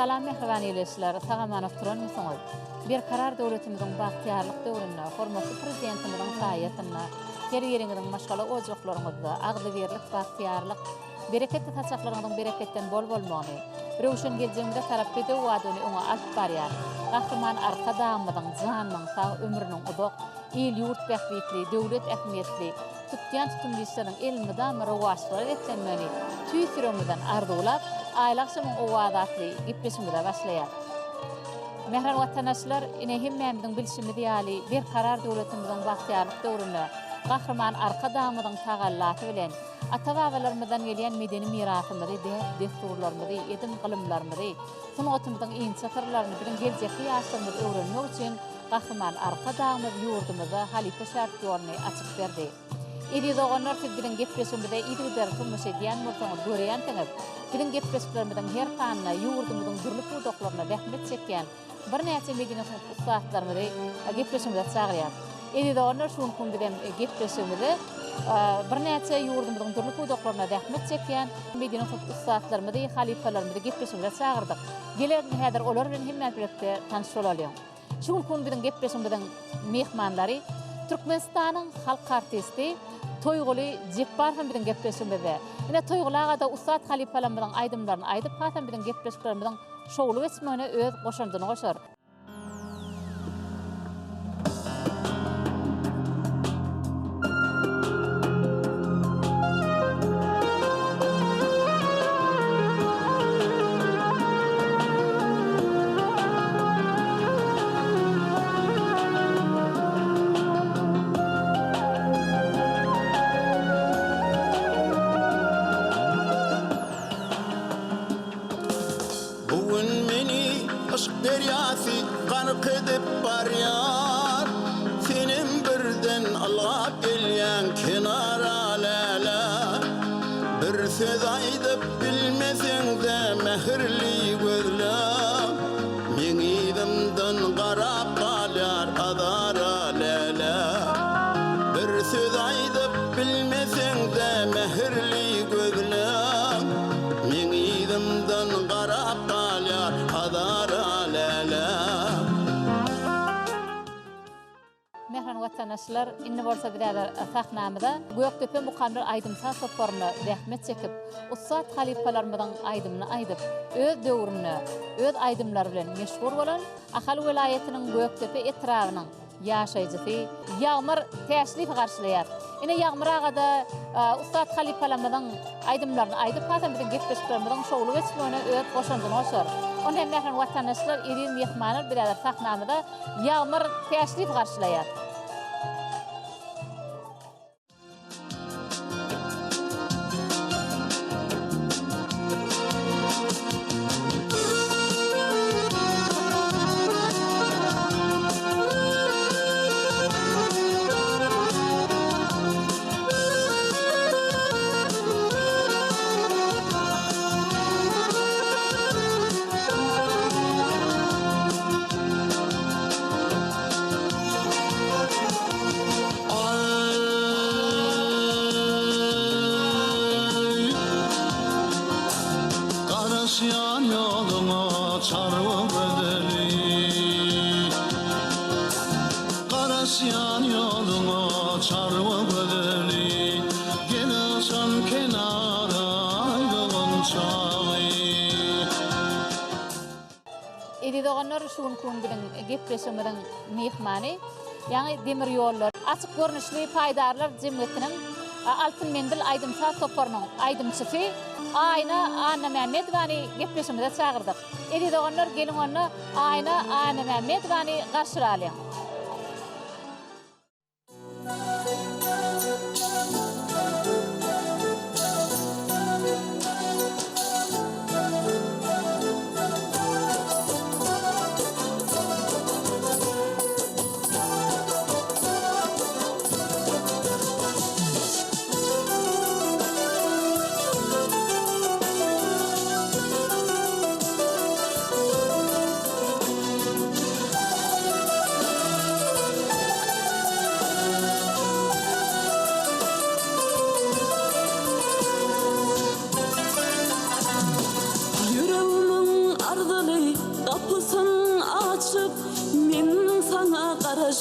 Salam mähriban ildeşler, sag-aman oturanmysyňyz? Berkarar döwletimiziň bagtyýarlyk döwründe hormatly Prezidentimiziň saýasynda her biriňiziň maşgala ojaklaryňyzda agzybirlik, bagtyýarlyk, bereketli saçaklaryňyzyň bereketden bol bolmagyny, röwşen geljegimize tarap bedew badyny öňe alyp barýan Gahryman Arkadagymyzyň janynyň sag, ömrüniň uzak, il-ýurt bähbitli, döwlet ähmiýetli tutýan tutumly işleriniň elmydama rowaçlyklara beslenmegini tüýs ýüregimizden arzuwlap, Aýly agşamyň owazy atly gepleşigimize başlaýarys. Mähriban watandaşlar, ine hemmämiziň bilşimiz ýaly, Berkarar döwletimiziň bagtyýarlyk döwründe Gahryman Arkadagymyzyň tagallasy bilen ata-babalarymyzdan gelýän medeni mirasymyzy, däp-dessurlarymyzy, edim-gylymlarymyzy, sungatymyzyň inçe syrlaryny biziň geljekki ýaşlarymyz öwrenmek üçin Gahryman Arkadagymyz ýurdumyzda halypa-şägirt ýoluny açyp berdi. Eziz doganlar siz biziň gepleşigimize yzygiderli tomaşa edýän bolsaňyz görýänsiňiz, biziň gepleşiklerimiziň her sanynda ýurdumyzyň dürli pudaklarynda zähmet çekýän birnäçe medeni sungat ussatlarymyzy gepleşigimize çagyrýarys. Eziz doganlar şu günki gün bizem gepleşigimize birnäçe ýurdumyzyň dürli pudaklarynda zähmet çekýän medeni sungat ussatlarymyzy, halypalarymyzy gepleşigimize çagyrdyk. Geliň häzir olar bilen hemmämiz bilelikde tanyş bolalyň. Şu günki gün biziň gepleşigimiziň myhmanlary Türkmenistanyň halk artisti Toýguly Jepbarow hem biziň gepleşigimizde. Ine Toýguly aga-da ussat halypalarymyzyň aýdymlaryny aýdyp hasam biziň gepleşiklerimiziň şowly geçmegine öz goşandyny goşar. Bu gün meni yşk derýasy gark edip barýar. Senem birden ylgap gelýäň kenara läle. Bir söz aýdyp bilmeseň-de mähirli gözle. Meň yzymdan garap galýar azara läle. Bir söz aýdyp bilmeseň-de mähirli gözle. Meň yzymdan garap galýar azara läle. Mähriban watandaşlar, indi bolsa biz häzir sahnamyza Gökdepe mukamlar aýdym-saz toparynda zähmet çekip, ussat halypalarymyzyň aýdymyny aýdyp, öz döwründe öz aýdymlary bilen meşhur bolan Ahal welaýatynyň Gökdepe etrabynyň ýaşaýjysy Ýagmyr Täşliýewi garşylaýar. Ine Ýagmyr aga-da ussat halypalarymyzyň aýdymlaryny aýdyp, hasam biziň gepleşiklerimiziň şowly geçmegine öz goşandyny goşar. Onda hem mähriban watandaşlar, eziz myhmanlar biz häzir sahnamyza Ýagmyr Täşliýewi garşylaýar. Garaşýan ýoluňa çarwa gözeli Garaşýan ýoluňa çarwa gözeli Gel agşam kenara aý dogan çagy. Eziz doganlar, şu günki gün biziň gepleşigimiziň myhmany, ýagny Demir ýollar açyk görnüşli paýdarlar jemgyýetiniň Altyn menzil aýdym-saz toparynyň aýdymçysy Aýna Annamämmedowany gepleşigimize çagyrdyk. Eziz doganlar, geliň onda Aýna Annamämmedowany garşylalyň.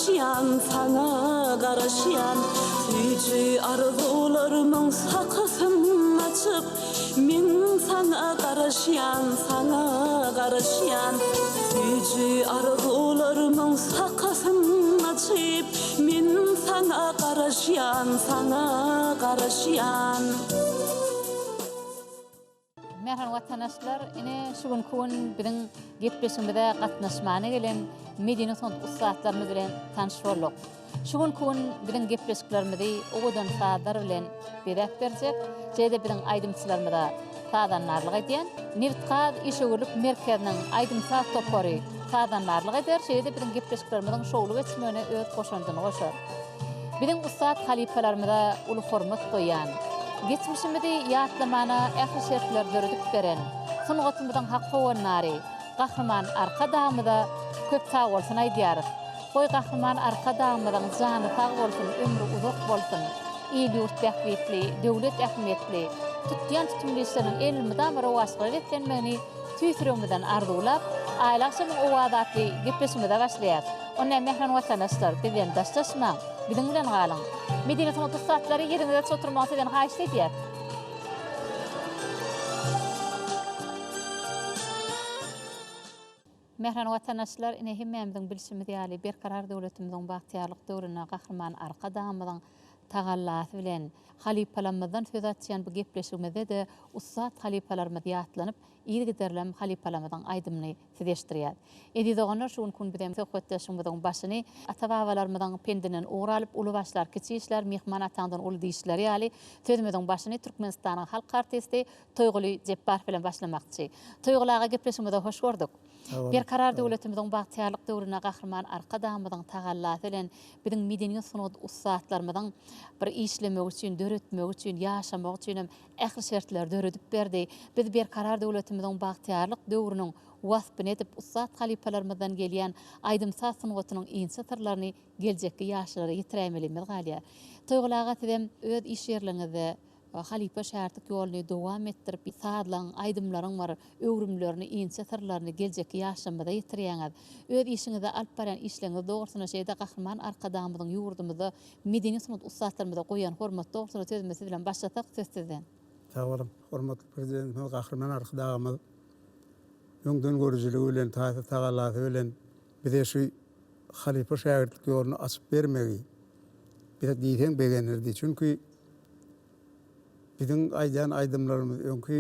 garaşýan, saňa garaşýan. Süýji arzuwlarymyň sakasyn açyp, Men saňa garaşýan, saňa garaşýan. Süýji arzuwlarymyň sakasyn açyp, Men saňa garaşýan, saňa garaşýan. Mähriban watandaşlar, ine şu günki gün biziň gepleşigimize gatnaşmana gelen medeni sungat ussatlarymyz bilen tanyş bolduk. Şu günki gün biziň gepleşiklerimizi owadan sazlar bilen bezäp berjek, şeýle-de biziň aýdymçylarymyza sazandarlyk edýän Nebitgaz işewürlik merkeziniň aýdym-saz topary sazandarlyk eder, şeýle-de biziň gepleşiklerimiziň şowly geçmegine öz goşandyny goşar. Biziň ussat halypalarymyza uly hormat goýýan, geçmişimizi ýatlamana ähli şertleri döredip beren sungatymyzyň hak howandary Gahryman Arkadagymyza köp sagbolsun aýdýarys. Goý Gahryman Arkadagymyzyň jany sag bolsun, ömri uzak bolsun! Il-ýurt bähbitli, döwlet ähmiýetli, tutýan tutumly işleriniň elmydama rowaçlyga beslenmegini tüýs ýüregimizden arzuwlap, Aýly agşamyň owazy atly gepleşigimize başlaýas. Onda mähriban watandaşlar, bizden daşlaşmaň, biziň bilen galyň! Medeni sungat ussatlary ýeriňizde oturmagy sizden haýyşt edýäs. Mähriban watandaşlar, ine hemmämiziň bilşimiz ýaly, Berkarar döwletimiziň bagtyýarlyk döwründe Gahryman Arkadagymyzyň tagallasy bilen halypalarymyzdan söz açýan bu gepleşigimizde-de ussat halypalarymyz ýatlanyp, yzygiderlem halypalarymyzyň aýdymyny size eşitdirýäris. Eziz doganlar, şu günki gün bizem söhbetdeşligimiziň başyny ata-babalarymyzyň pendinden ugur alyp, uly başlar, kiçi işler, myhman ataňdan uly diýişleri ýaly, sözümiziň başyny Türkmenistanyň halk artisti Toýguly Jepbarow bilen başlamakçy. Toýguly aga gepleşigimize hoş gördük. Berkarar döwletimiziň bagtyýarlyk döwründe Gahryman Arkadagymyzyň tagallasy bilen biziň medeniýet sungat ussatlarymyzyň bir işlemegi üçin, döretmegi üçin, ýaşamagy üçin hem ähli şertleri döredip berdi. Biz Berkarar döwletimiziň bagtyýarlyk döwrüniň waspyny edip, ussat halypalarymyzdan gelýän aýdym-saz sungatynyň inçe syrlaryny geljekki ýaşlara ýetiräýmelimiz galýar. Toýguly aga sizem öz iş ýerleriňizde Halypa-şägirtlik ýoluny dowam etdirip, sazlaryň, aýdymlaryň bir öwrümlerini, inçe syrlaryny geljekki ýaşlarymyza ýetirýäňiz. Öz işiňizde alyp barýan işleriňiz dogrusynda şeýle-de Gahryman Arkadagymyzyň ýurdumyzda medeni sungat ussatlarymyza goýýan hormaty dogrusynda sözümizi siz bilen başlasak, söz sizden. Sag boluň. Hormatly Prezidentimiz Gahryman Arkadagymyz öňdengörüjiligi bilen, taýsyz tagallasy bilen bize şu halypa-şägirtlik ýoluny açyp bermegi bize diýseň begendirdi. Çünki biziň aýdýan aýdymlarymyz, öňki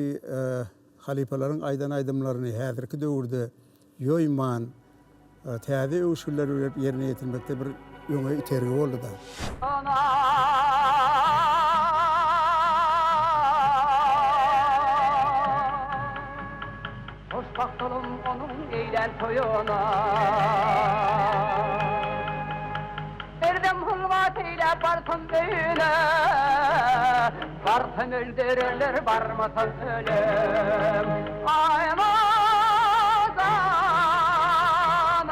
halypalaryň aýdan aýdymlaryny häzirki döwürde ýoýman, täze öwüşginler berip ýerine ýetirmekde bir öňe itergi boldy-da. Hoşbagtolum onuň eýlän toýuna. Berdem hylwat eýläp barsam öýüne, Barsam öldürerler, barmasam ölem. Aý-nazan,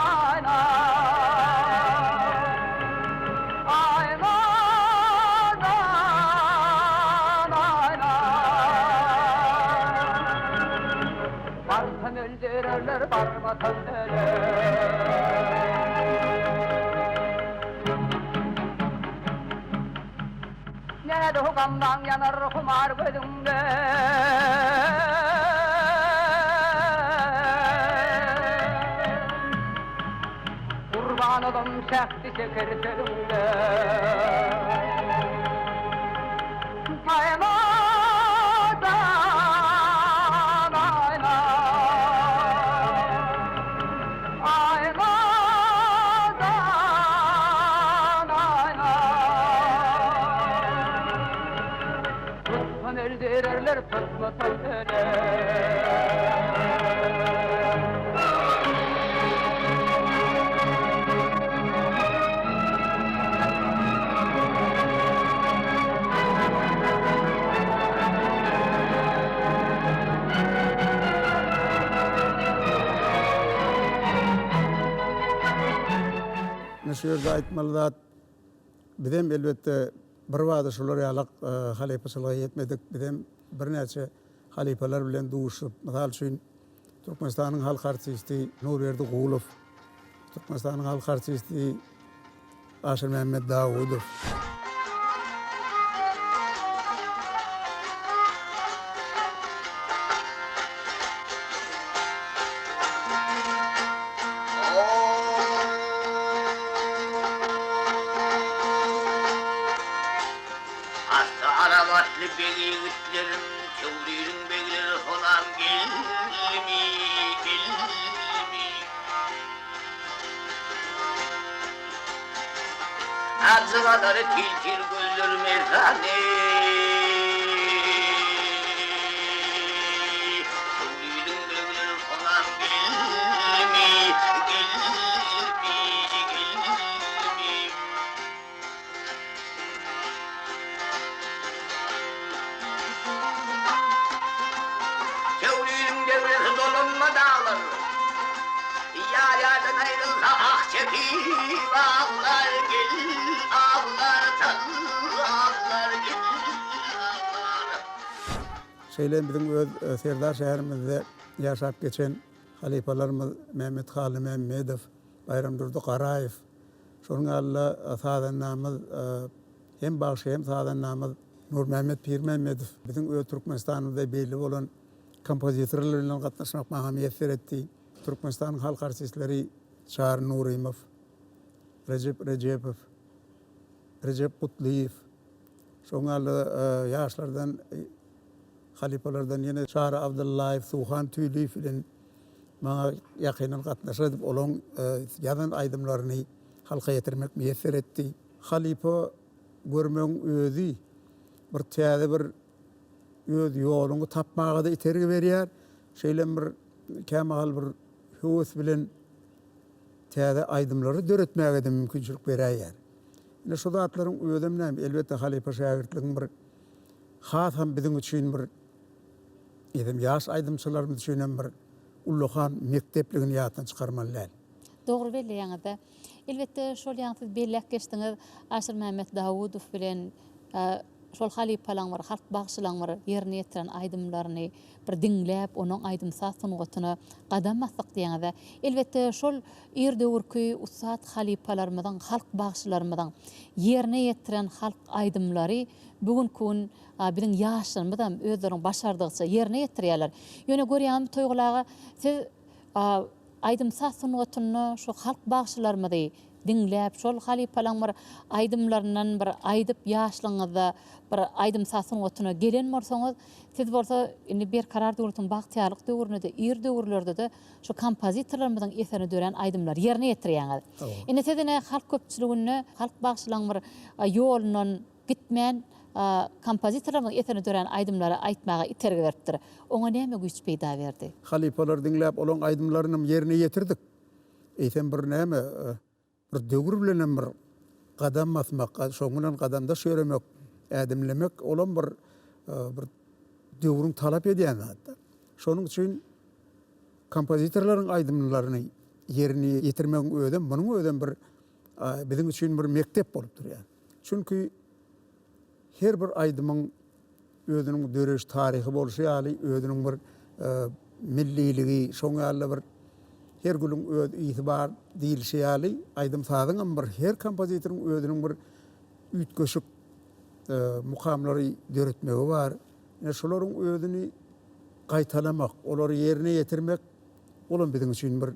aý-naz. Aý-nazan, aý-naz. Barsam öldürerler, barmasam ölem. Näde gamdan ýanar humar gözüňde. Gurban olam şähdi şeker sözüňde. Aýnadan aýna. Aýnadan aýna. Tutsan öldürerler, tutmasan öler. Ine şu ýerde aýtmaly zat, bizem elbetde birbada şular ýalak halypaçylyga ýetmedik, bizem birnäçe halypalar bilen duşup, mysal üçin, Türkmenistanyň halk artisti Nurberdi Gulow, Türkmenistanyň halk artisti. Aşyrmämmet Dawudow. Asly arap atly beg ýigitlerim, Töwriziň begleri sonam geldimi, geldimi? Ajygadary til-til gözleri merdany. Töwriziň begleri sonam geldimi, geldimi, geldimi? Töwriziň degresi dolanma daglar, Ýar-ýardan aýrylsa ah çekip aglar, Gel, aglar, tal, aglar, gel, aglar. Şeýle hem biziň öz Serdar şäherimizde ýaşap geçen halypalarymyz Mämmet Hallymämmedow, Baýramdurdy Garaýew, Şonuň ýaly-da sazandamyz hem bagşy hem sazandamyz Nurmämmet Pirmämmedow biziň öz Türkmenistanymyzda belli bolan kompozitorlar bilen gatnaşmak maňa miýesser etdi. Türkmenistanyň halk artistleri Çary Nurymow, Rejep Rejepow, Rejep Gutlyýew, şonuň ýaly-da ýaşlardan halypalardan ýene Çary Abdyllaýew, Suhan Tüýliýew bilen Maňa ýakyndan gatnaşyk edip, olaň ýazan aýdymlaryny halka ýetirmek miýesser etdi. Halypa görmegiň özi bir täze bir öz ýoluňy tapmaga-da itergi berýär. Şeýlem bir kämahal bir höwes bilen täze aýdymlary döretmäge-de mümkinçilik beräýýär. Ine şu zatlaryň özem näme, elbetde halypa-şägirtligiň bir hasam biziň üçin bir Eýsem, ýaş aýdymçylarymyz üçin hem bir ullakan mekdepligini ýatdan çykarmaly däl. Dogry belleýäňiz-dä. Elbetde, şol ýaňy siz belläp geçdiňiz, Aşyrmämmet Dawudow bilen şol halypalaň bir, halk bagşylaň bir ýerine ýetiren aýdymlaryny bir diňläp, onuň aýdym-saz sungatyna gadam basdyk diýýäňiz-dä. Elbetde, şol ir döwürki ussat halypalarymyzyň, halk bagşylarymyzyň ýerine ýetiren halk aýdymlary bu günki gün Biziň ýaşlarymyzam özleriniň başardygyça ýerine ýetirýärler. Ýöne görýäňizmi Toýguly aga, siz aýdym-saz sungatynda şu halk bagşylarymyzy diňläp, şol halypalaň bir aýdymlaryndan bir aýdyp ýaşlygyňyzda bir aýdym-saz sungatyna gelen bolsaňyz, siz bolsa indi Berkarar döwletiň bagtyýarlyk döwründe-de, ir döwürlerde-de şu kompozitorlarymyzyň eserine dörän aýdymlary ýerine ýetirýäňiz. Indi siz ine halk köpçüliginde halk bagşylaň bir ýolundan Gitmän, kompozitorlaryň eserine dörän aýdymlary aýtmaga itergi beripdir. Oňa näme güýç peýda berdi? Halypalary diňläp, olaň aýdymlarynam ýerine ýetirdik. Eýsem bir näme, bir döwür bilenem bir gadam basmak, şoň bilen gadamdaş ýöremek, ädimlemek, olam bir bir döwrüň talap edýän zady. Şonuň üçin kompozitorlaryň aýdymlaryny ýerine ýetirmegiň özem, munuň özem bir biziň üçin bir mekdep bolup durýar. Çünki her bir aýdymyň özüniň döreýiş taryhy bolşy ýaly, özüniň bir milliligi, şoň ýaly-da bir her gülüň öz ysy bar diýlişi ýaly, aýdym-sazyňam bir her kompozitoryň özüniň bir üýtgeşik mukamlary döretmegi bar. Ine, şolaryň özüni gaýtalamak, olary ýerine ýetirmek, olam biziň üçin bir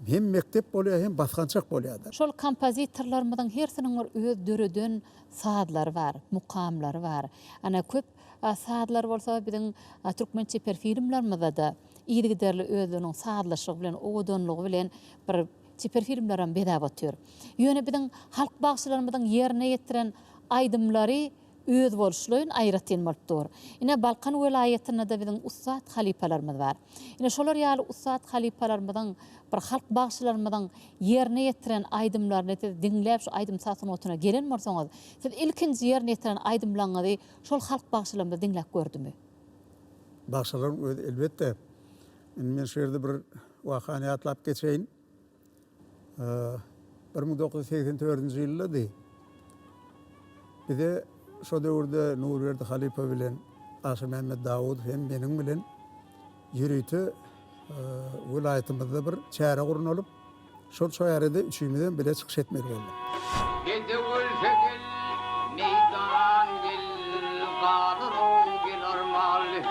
Hem mekdep bolýar, hem basgançak bolýar-da. Şol kompozitorlarymyzyň hersiniň bir öz döreden sazlary bar, mukamlary bar. Ana, köp sazlar bolsa biziň türkmen çeper filmlerimizde-de yzygiderli özleriniň sazlaşygy bilen, owadanlygy bilen bir çeper filmlerem bezäp otyr. Ýöne biziň halk bagşylarymyzyň ýerine ýetiren aýdymlary özboluşlaýyn aýratyn bolup dur. Ine, Balkan welaýatynda-da biziň ussat halypalarymyz bar. Ine, şolar ýaly ussat halypalarymyzyň, bir halk bagşylarymyzyň ýerine ýetiren aýdymlaryny siz diňläp, şu aýdym-saz sungatyna gelen bolsaňyz, siz ilkinji ýerine ýetiren aýdymlaryňyzy şol halk bagşylarymyz diňläp gördümi? Bagşylaryň özi elbetde. Indi men şu ýerde bir wakany ýatlap geçeýin. 1984-nji ýyldady. Bize şo döwürde Nurberdi halypa bilen Aşyrmämmet Dawudow hem meniň bilen ýörite welaýatymyzda bir çäre gurnalyp, Şol çärede üçimizem bile çykyş etmeli bolduk. Bedew ölse gel, meýdan gel, galyr-ow gel armanly.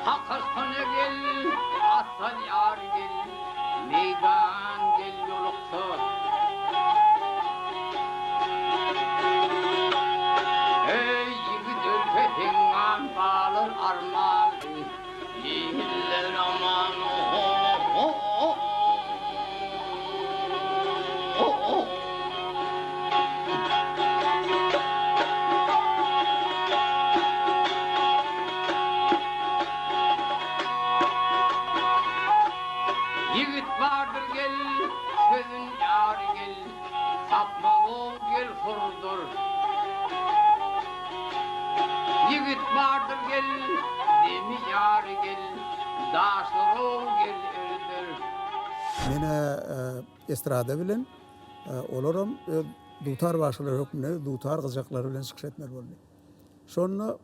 Hak yşkyna gel, asal ýar gel, meýdan gel ýoluksa. Eý, ýigit ölse heňňam galar armanly. Iller aman Ýigit bardyr gel, sözün ýar gel, Sapmalyň gel hurdur. Ýigit bardyr gel, demi ýar gel, Daşlarow gel öldür. Men-ä estrada bilen, olaram öz dutar bagşylary hökmünde dutar gyjaklary bilen çykyş etmeli boldy. Şonda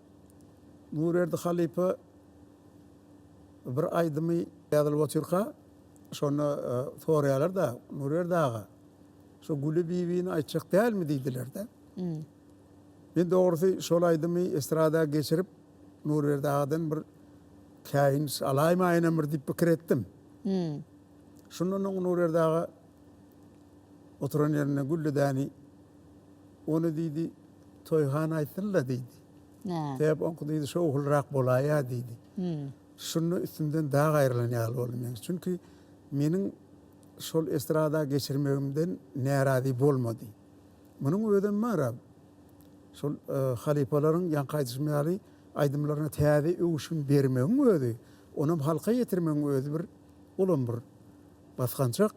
Nurberdi halypa bir aýdymy ýazylyp otyrka, şonda soraýarlar-da, Nurberdi aga, şu Güli bibini aýtjak dälmi diýdiler-de. Men dogrusy şol aýdymy estrada geçirip Nurberdi agadan bir käýinç alaýmaýynam bir diýip pikir etdim. Şundan soň Nurberdi aga oturan ýerinde Gülli däni ony diýdi Toýhan aýtsyn-la diýdi. Sebäp oňky diýdi şowhunlyrak bolaýýar diýdi. Şunda üstümden dag aýrylan ýaly boldy meň. Çünki meniň şol estrada geçirmegimden närazy bolmady. Munuň özem bar-a, şol halypalaryň ýaňky aýdyşym ýaly aýdymlaryna täze öwüşgin bermegiň özi, onam halka ýetirmegiň özi bir, olam bir basgançak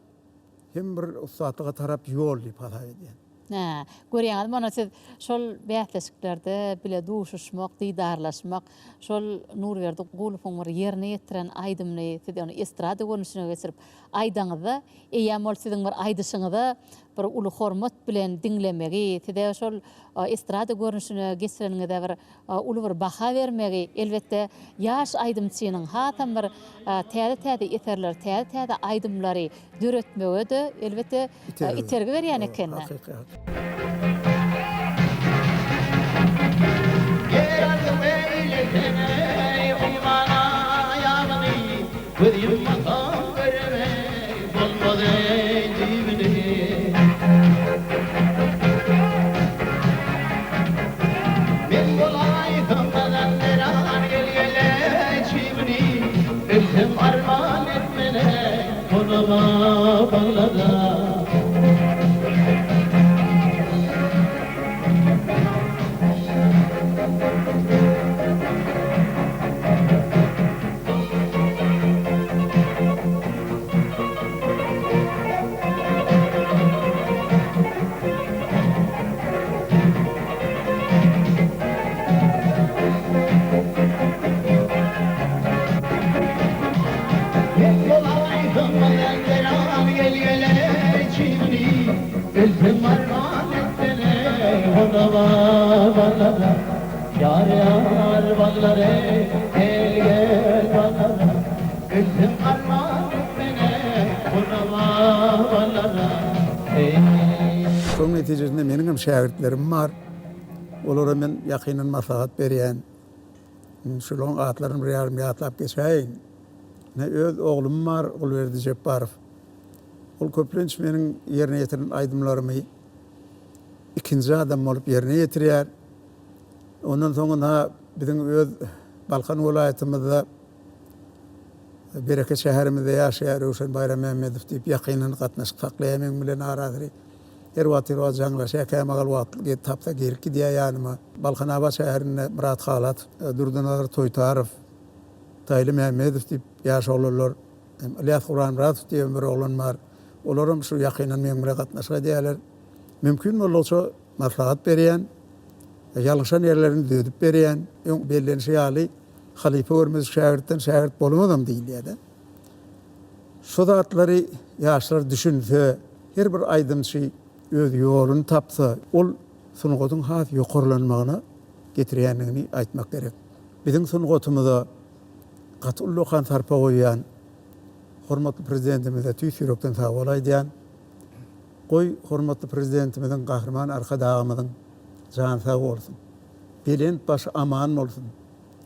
hem bir ussatlyga tarap ýol diýip hasap edýän. Hä, görýäňizmi, onda siz şol bäsleşiklerde bile duşuşmak, didarlaşmak, şol Nurberdi Gulowyň bir ýerine ýetiren aýdymyny siz ony estrada görnüşine geçirip aýdaňyzda, eýýäm ol siziň bir aýdyşyňyza bir uly hormat bilen diňlemegi, size şol estrada görnüşine geçireniňize bir uly bir baha bermegi, elbetde, ýaş aýdymçynyň hasam bir täze-täze eserleri, täze-täze aýdymlary döretmege-de, elbetde, itergi berýän eken-dä. Ýer arzuw eýlesene, ummana ýagyny, Göz ýummasam göremen bolmaz eý düýbüni. Men bolaýsam gazan beran gel gel-eý çybny, Ölsem arman etmen-eý gonama baglara. Men bolaýsam gelen gel gel-eý çybyny, Ölsem arman etsen-eý honama baglara. Ýar ýar baglar-eý gel gel baglara, Ölsem arman etsen-eý honama baglara. Eý. Şoň netijesinde meniň hem şägirtlerim bar. Olara men ýakyndan maslahat berýän. Şolaryň atlaryny bir ýarym ýatlap geçäýin. Ine, öz oglum bar, Gulberdi Jepbarow. Ol köplenç meniň ýerine ýetiren aýdymlarymy ikinji adam bolup ýerine ýetirýär. Ondan soň ynha biziň öz Balkan welaýatymyzda Bereket şäherimizde ýaşaýar Röwşen Baýrammämmedow diýip ýakyndan gatnaşyk saklaýar meň bilen arasyny. Her wagt her wagt jaňlaşýar, kämahal wagt tapsa gelip gidýär ýanyma. Balkanabat şäherinde Myrat Halatow, Durdynazar Toýtarow, Taýly Mämmedow diýip ýaş oglanlar, hem Ylýas Gurbanmyradow diýen bir oglan bar. Olaram şu ýakyndan meň bilen gatnaşyk edýärler. Mümkin boldugyça maslahat berýän, ýalňyşan ýerlerini düzedip berýän. Öň bellenişi ýaly, halypa görmedik şägirtden şägirt bolmazam diýilýär-de. Şu zatlary ýaşlar düşünse, her bir aýdymçy öz ýoluny tapsa, ol sungatyň has ýokarlanmagyna getirýändigini aýtmak gerek. Biziň sungatymyza gaty ullakan sarpa goýýan. Hormatly Prezidentimize tüýs ýürekden sag bol aýdýan. Goý, hormatly Prezidentimiziň, Gahryman Arkadagymyzyň jany sag bolsun! Belent başy aman bolsun!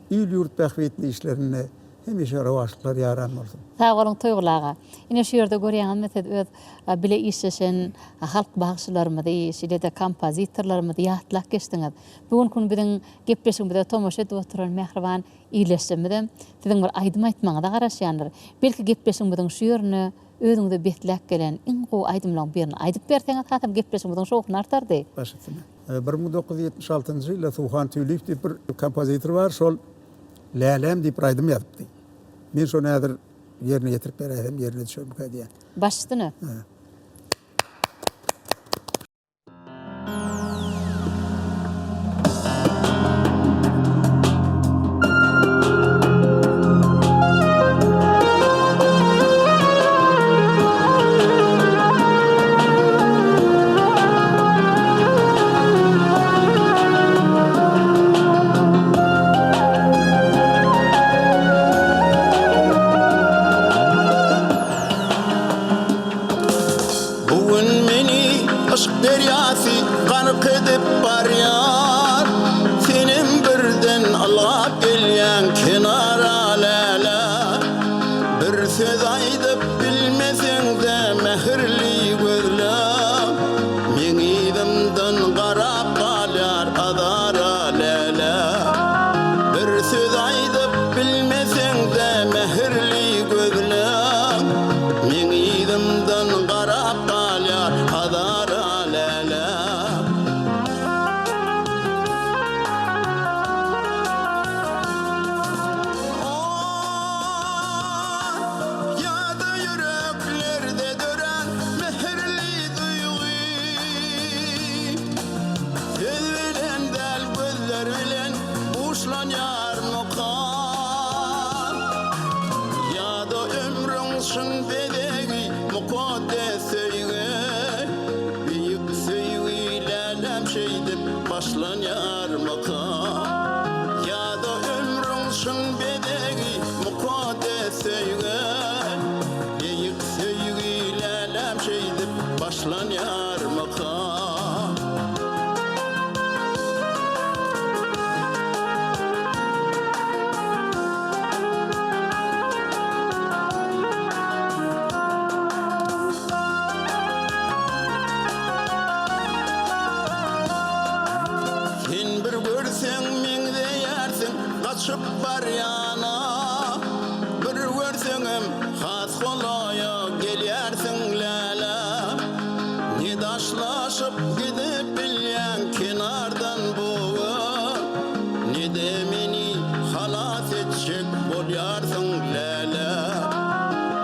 Il-ýurt bähbitli işlerinde hemişe rowaçlyklar ýaran bolsun! Sag boluň Toýguly aga. Ine şu ýerde görýäňizmi siz öz bile işleşen halk bagşylarymyzy, şeýle-de kompozitorlarymyzy ýatlap geçdiňiz. Bu günki gün biziň gepleşigimize tomaşa edip oturan mähriban ildeşlerimizem siziň bir aýdym aýtmagyňyza garaşýandyr. Belki gepleşigimiziň şu ýerinde özüňize besläp gelen iň gowy aýdymlaryň birini aýdyp berseňiz hasam gepleşigimiziň şowhuny artardy. Baş üstüne. 1976-njy ýylda Suhan Tüýliýew diýip bir kompozitor bar, şol Läläm diýip bir aýdym ýazypdy. Men şony häzir ýerine ýetirip beräýsem ýerine düşermikä diýýän. Baş üstüne. Bu gün meni yşk derýasy gark edip barýar Senem birden ylgap gelýäň kenara läle Bir söz aýdyp bilmeseň-de mähirli gözle Meň yzymdan garap galýar azara läle Bir söz aýdyp bilmeseň-de mähirli gözle Meň yzymdan garap galýar azara läle. Ýa-da ýüreklerde dörän mähirli duýgy. Söz bilen däl, gözler bilen buşlanýarmyka? Ýa-da ömrüň çyn bezegi mukaddes söýgi. Beýik söýgi läläm şeýdip başlanýarmyka? Ýa-da ömrüň çyn bezegi mukaddes söýgi. Beýik söýgi läläm şeýdip başlanýarmyka? Sen bir görseň meňzeýärsiň gaçyp barýana Bir görseňem has golaýa gelýärsiň läle Ne daşlaşyp gidip bilýäň kenardan bu Ne-de meni halas etjek bolýarsyň läle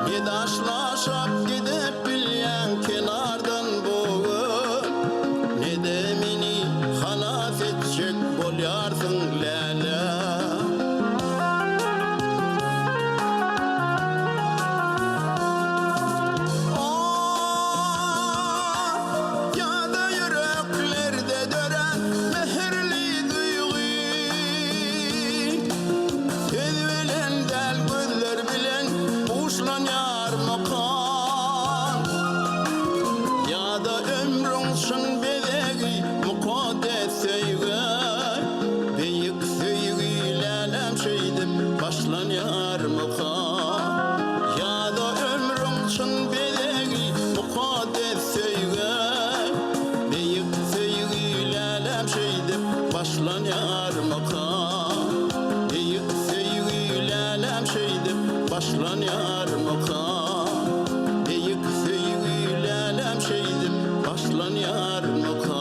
Ne daşlaşyp gidip bilýäň kenardan bu Ne-de meni halas etjek bolýarsyň läle. Ýa-da ýüreklerde dörän mähirli duýgy. Söz bilen däl, gözler bilen buşlanýarmyka? Ýa-da ömrüň çyn bezegi mukaddes söýgi. Beýik söýgi läläm şeýdip başlanýarmyka? Ýa-da ömrüň çyn bezegi mukaddes söýgi. Beýik söýgi läläm şeýdip başlanýarmyka? Beýik söýgi läläm şeýdip başlanýarmyka? Beýik söýgi läläm şeýdip başlanýarmyka?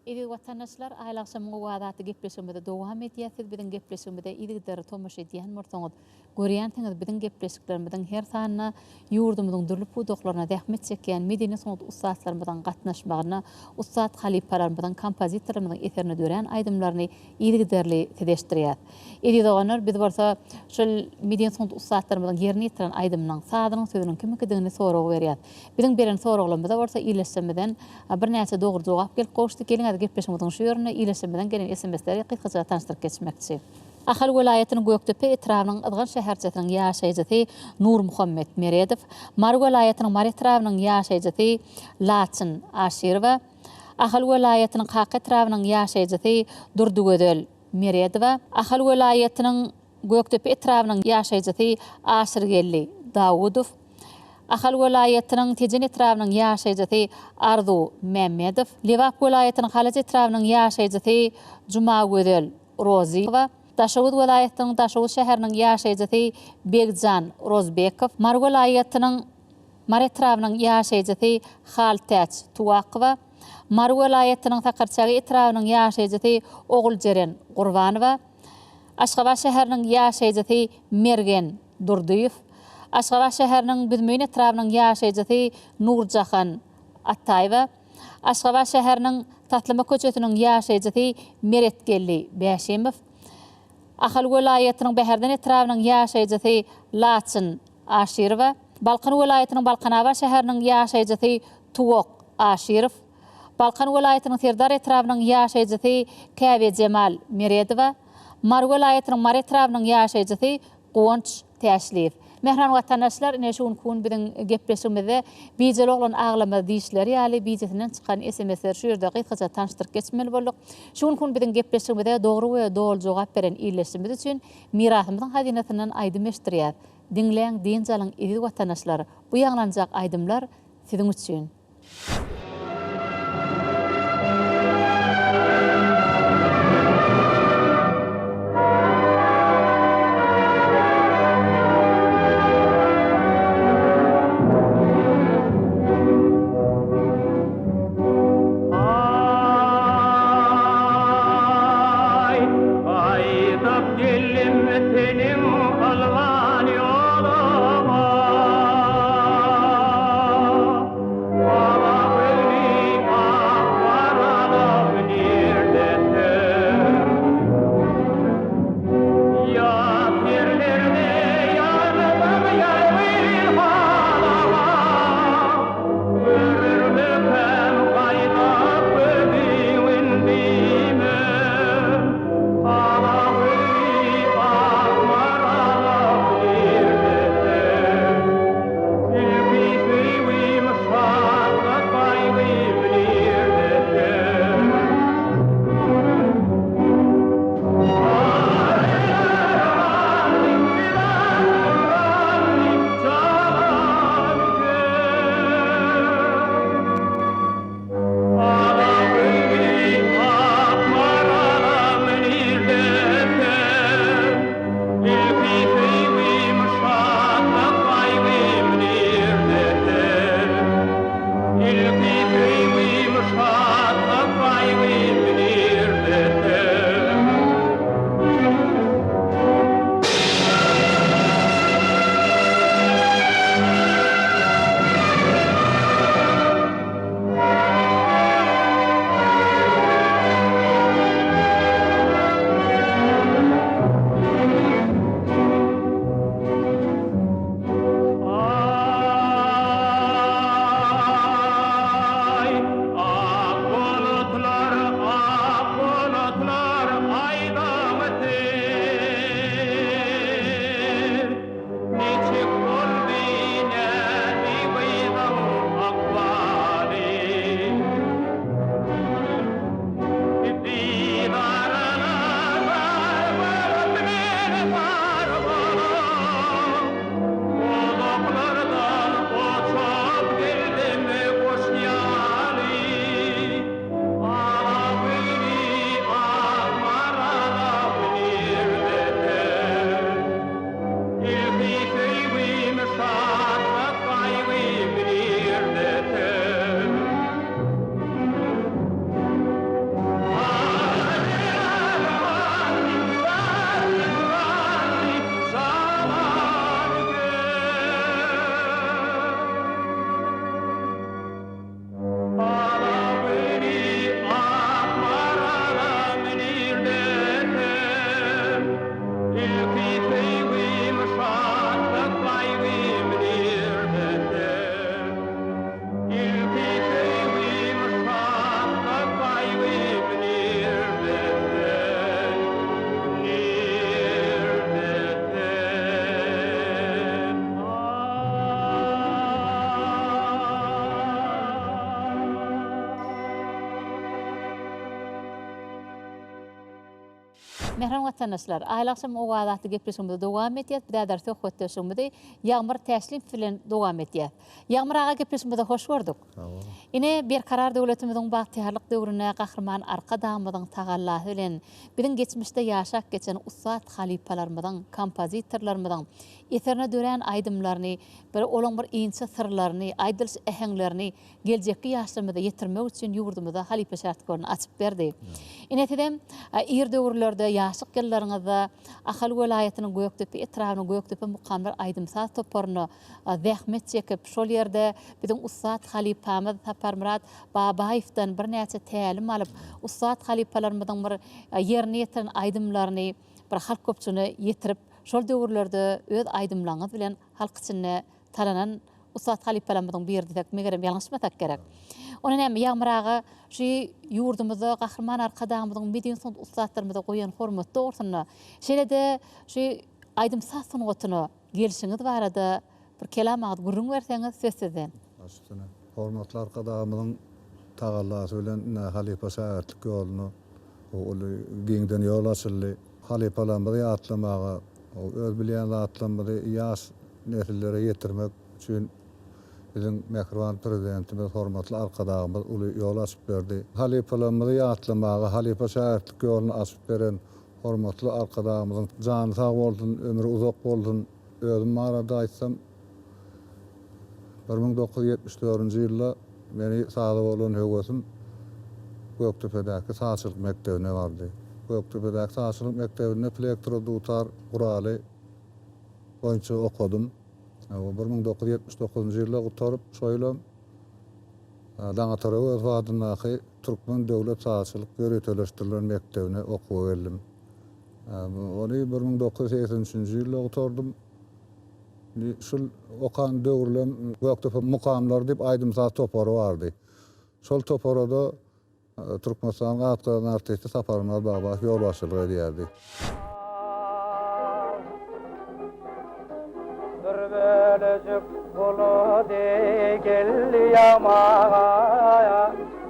Eziz watandaşlar, Aýly agşamyň owazy atly gepleşigimizi dowam edýäs. Siz biziň gepleşigimize yzygiderli tomaşa edýän bolsaňyz, görýänsiňiz biziň gepleşiklerimiziň her sanyna ýurdumyzyň dürli pudaklarynda zähmet çekýän medeni-sungat ussatlarymyzyň gatnaşmagynda ussat halypalarymyzyň, kompozitorlarymyzyň eserinde dörän aýdymlaryny yzygiderli size eşitdirýäs. Eziz doganlar, biz bolsa şol medeni-sungat ussatlarymyzyň ýerine ýetiren aýdymynyň, sazynyň, sözüniň kimiňkidigini sorag berýäs. Biziň beren soraglarymyza bolsa ildeşlerimizden birnäçe dogry jogap gelip gowuşdy. Geliň häzir gepleşigimiziň. Gepleşigimiziň şu ýerinde ildeşlerimiziň gelen SMS-leri gysgaça tanyşdyryp geçmekçi. Ahal welaýatynyň Gökdepe etrabynyň Yzgan şäherçesiniň ýaşaýjysy Nurmuhammet Meredow, Mary welaýatynyň Mary etrabynyň ýaşaýjysy Laçyn Aşyrowa, Ahal welaýatynyň Kaka etrabynyň ýaşaýjysy Durdygözel Meredowa, Ahal welaýatynyň Gökdepe etrabynyň ýaşaýjysy Aşyrgeldi Dawudow, Ahal welaýatynyň Tejen etrabynyň ýaşaýjysy Arzuw Mämmedow, Lebap welaýatynyň Halaç etrabynyň ýaşaýjysy Jumagözel Rozyýewa, Daşoguz welaýatynyň Daşoguz şäheriniň ýaşaýjysy Begjan Rozbekow, Mary welaýatynyň Mary etrabynyň ýaşaýjysy Haltäç Tuwakowa, Mary welaýatynyň Sakarçäge etrabynyň ýaşaýjysy Oguljeren Gurbanowa, Aşgabat şäheriniň ýaşaýjysy Mergen Durdyýew, Aşgabat şäheriniň Büzmeýin etrabynyň ýaşaýjysy Nurjahan Ataýewa, Aşgabat şäheriniň Taslama köçesiniň ýaşaýjysy Meretgeldi Bäşimow, Ahal welaýatynyň Bäherden etrabynyň ýaşaýjysy Laçyn Aşyrowa, Balkan welaýatynyň Balkanabat şäheriniň ýaşaýjysy Tuwak Aşyrow, Balkan welaýatynyň Serdar etrabynyň ýaşaýjysy Käbejemal Meredowa, Mary welaýatynyň Mary etrabynyň ýaşaýjysy Guwanç Täşliýew. Mähriban watandaşlar, ine şu günki gün biziň gepleşigimizde Bijeli oglan aglamaz diýişleri ýaly bijesinden çykan SMS-leri şu ýerde gysgaça tanyşdyryp geçmeli bolduk. Şu günki gün biziň gepleşigimize dogry we doly jogap beren ildeşimiz üçin Mirasymyzyň hazynasyndan aýdym eşitdirýäs. Diňläň, dynç alyň eziz watandaşlar, bu ýaňlanjak aýdymlar siziň üçin. Aý, gaýdyp geldim seniň ylgan ýoluňa. Ala gözli ak garalam nirdesin? Ýat ýerlerde ýazdym ýazgy halyma. Görürmikäm gaýdyp gözüň indi men? Ala gözli ak maralam nirdesin? Ilki söýgim şatlyk gaýgym nirdesin? Ilki söýgim şatlyk gaýgym nirde sen? Aý, ak bulutlar, ak bulutlar, aýdaň siz? Niçik boldy, nädi gyzyň ykbaly? Didaryna zar bolup men zar bolup, Uzaklardan uçup geldim guş ýaly. Ala gözli ak maralam nirde sen? Ilki söýgim şatlyk gaýgym nirde sen? Mähriban watandaşlar, Aýly agşam owazy atly gepleşigimizi dowam edýäs. Biz häzir söhbetdeşligimizi Ýagmyr Täşlimow bilen dowam edýäs. Ýagmyr aga gepleşigimize hoş gördük. Sag boluň. Ine, Berkarar döwletimiziň bagtyýarlyk döwründe Gahryman Arkadagymyzyň tagallasy bilen biziň geçmişde ýaşap geçen ussat halypalarymyzyň, kompozitorlarymyzyň eserine dörän aýdymlaryny, bir olaň bir inçe syrlaryny, aýdylyş äheňlerini geljekki ýaşlarymyza ýetirmek üçin ýurdumyza halypa şägirtlerini açyp berdi. Ine sizem ir döwürlerde, ýaşlyk ýyllaryňyzda Ahal welaýatynyň Gökdepe etrabynyň Gökdepe mukamlar aýdym-saz toparynda zähmet çekip, şol ýerde biziň ussat halypamyz Saparmyrat Babaýewden birnäçe tälim alyp, ussat halypalarymyzyň bir ýerine ýetiren aýdymlaryny bir halk köpçüligine ýetirip, şol döwürlerde öz aýdymlaryňyz bilen halk içinde tananan ussat halypalarymyzyň biri diýsek, megerem, ýalňyşmasak gerek. Onda näme, Ýagmyr aga, şu ýurdumyzda Gahryman Arkadagymyzyň medeni sungat ussatlarymyza goýan hormaty dogrusynda, şeýle-de şu aýdym-saz sungatyna gelşiňiz barada bir kelam agyz gürrüň berseňiz, söz sizden. Baş üstüne. Hormatly Arkadagymyzyň tagallasy bilen ine halypa-şägirtlik ýoluna uly giňden ýol açyldy. Halypalarymyzy ýatlamaga, öz bilýän zatlarymyzy ýaş nesillere ýetirmek üçin biziň mähriban Prezidentimiz hormatly Arkadagymyz uly ýol açyp berdi. Halypalarymyzy ýatlamaga, halypa-şägirtlik ýoluny açyp beren hormatly Arkadagymyzyň jany sag bolsun, ömri uzak bolsun! Özüm barada aýtsam, 1974-nji ýylda meni saza bolan höwesim Gökdepedäki sazçylyk mekdebine bardy. Gökdepedäki sazçylyk mekdebinde plektro dutar guraly boýunça okadym. 1979-njy ýylda gutaryp, şo ýylam Daňatar Öwezow adyndaky Türkmen döwlet sazçylyk ýöriteleşdirilen mekdebine okuwa geldim. Ony 1983-nji ýylda gutardym. Indi şul okan döwürlem Gökdepe mukamlary diýip aýdym-saz topary bardy. Şol topara-da Türkmenistanyň at gazanan artisti Saparmyrat Babaýew ýolbaşçylyk edýärdi. Bir bölejik buludy geldi ýagmaga,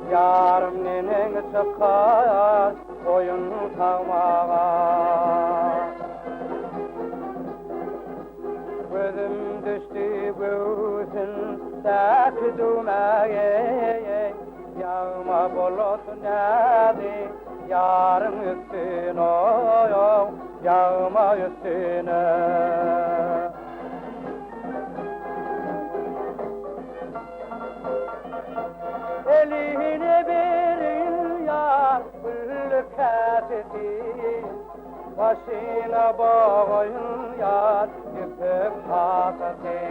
Ýarym neneň çykar goýun sagmaga. Gözüm düşdi göwsündäki düwmäge, Ýagma bulut näzi ýaryň üstüne, Ýagma üstüne. Eline berin ýar gülli käsesi, Başyna boýun ýar ýüpek hasasy.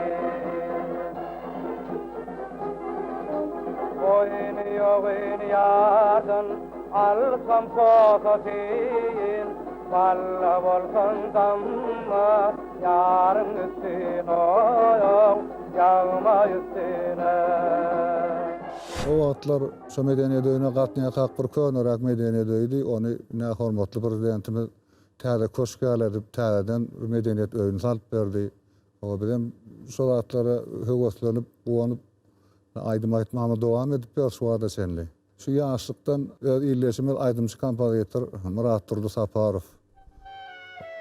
Boýny ýogyn ýardan alsam posasyn, Balla bolsun damma ýaryň üstüne, Ýagma üstüne. O wagtlar şo medeniýet öýüne gatnaýarkak bir köneräk medeniýet öýüdi, ony ine hormatly Prezidentimiz täze köşk ýaly edip täzeden bir medeniýet öýüni salyp berdi. Hawa bizem şo zatlara höweslenip, guwanyp aýdym aýtmagymyzy dowam edip ýörüs şu wagta çenli. Şu ýaşlykdan öz ildeşimiz aýdymçy-kompozitor Myratdurdy Saparow,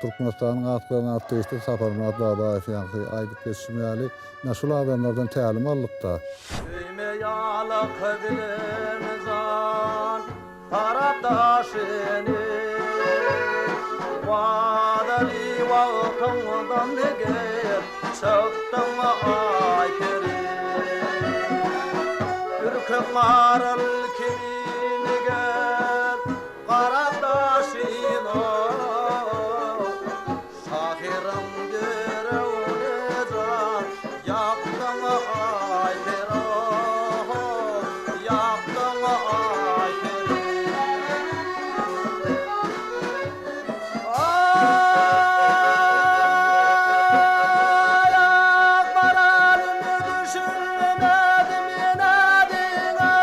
Türkmenistanyň at gazanan artisti Saparmyrat Babaýew ýaňky aýdyp geçişim ýaly, ine şul adamlardan tälim aldyk-da. Söýme ýalak bilen jan tarap daşyny, Wadaly wagtyňdan gel çykdyň aý peri. Ürkek maral kimin gel garap daşyna, Şahyryň ýüregine jan ýakdyň aý peri, Ýakdyň aý peri. Aý, akmaralymy düşünmedim nädiňe.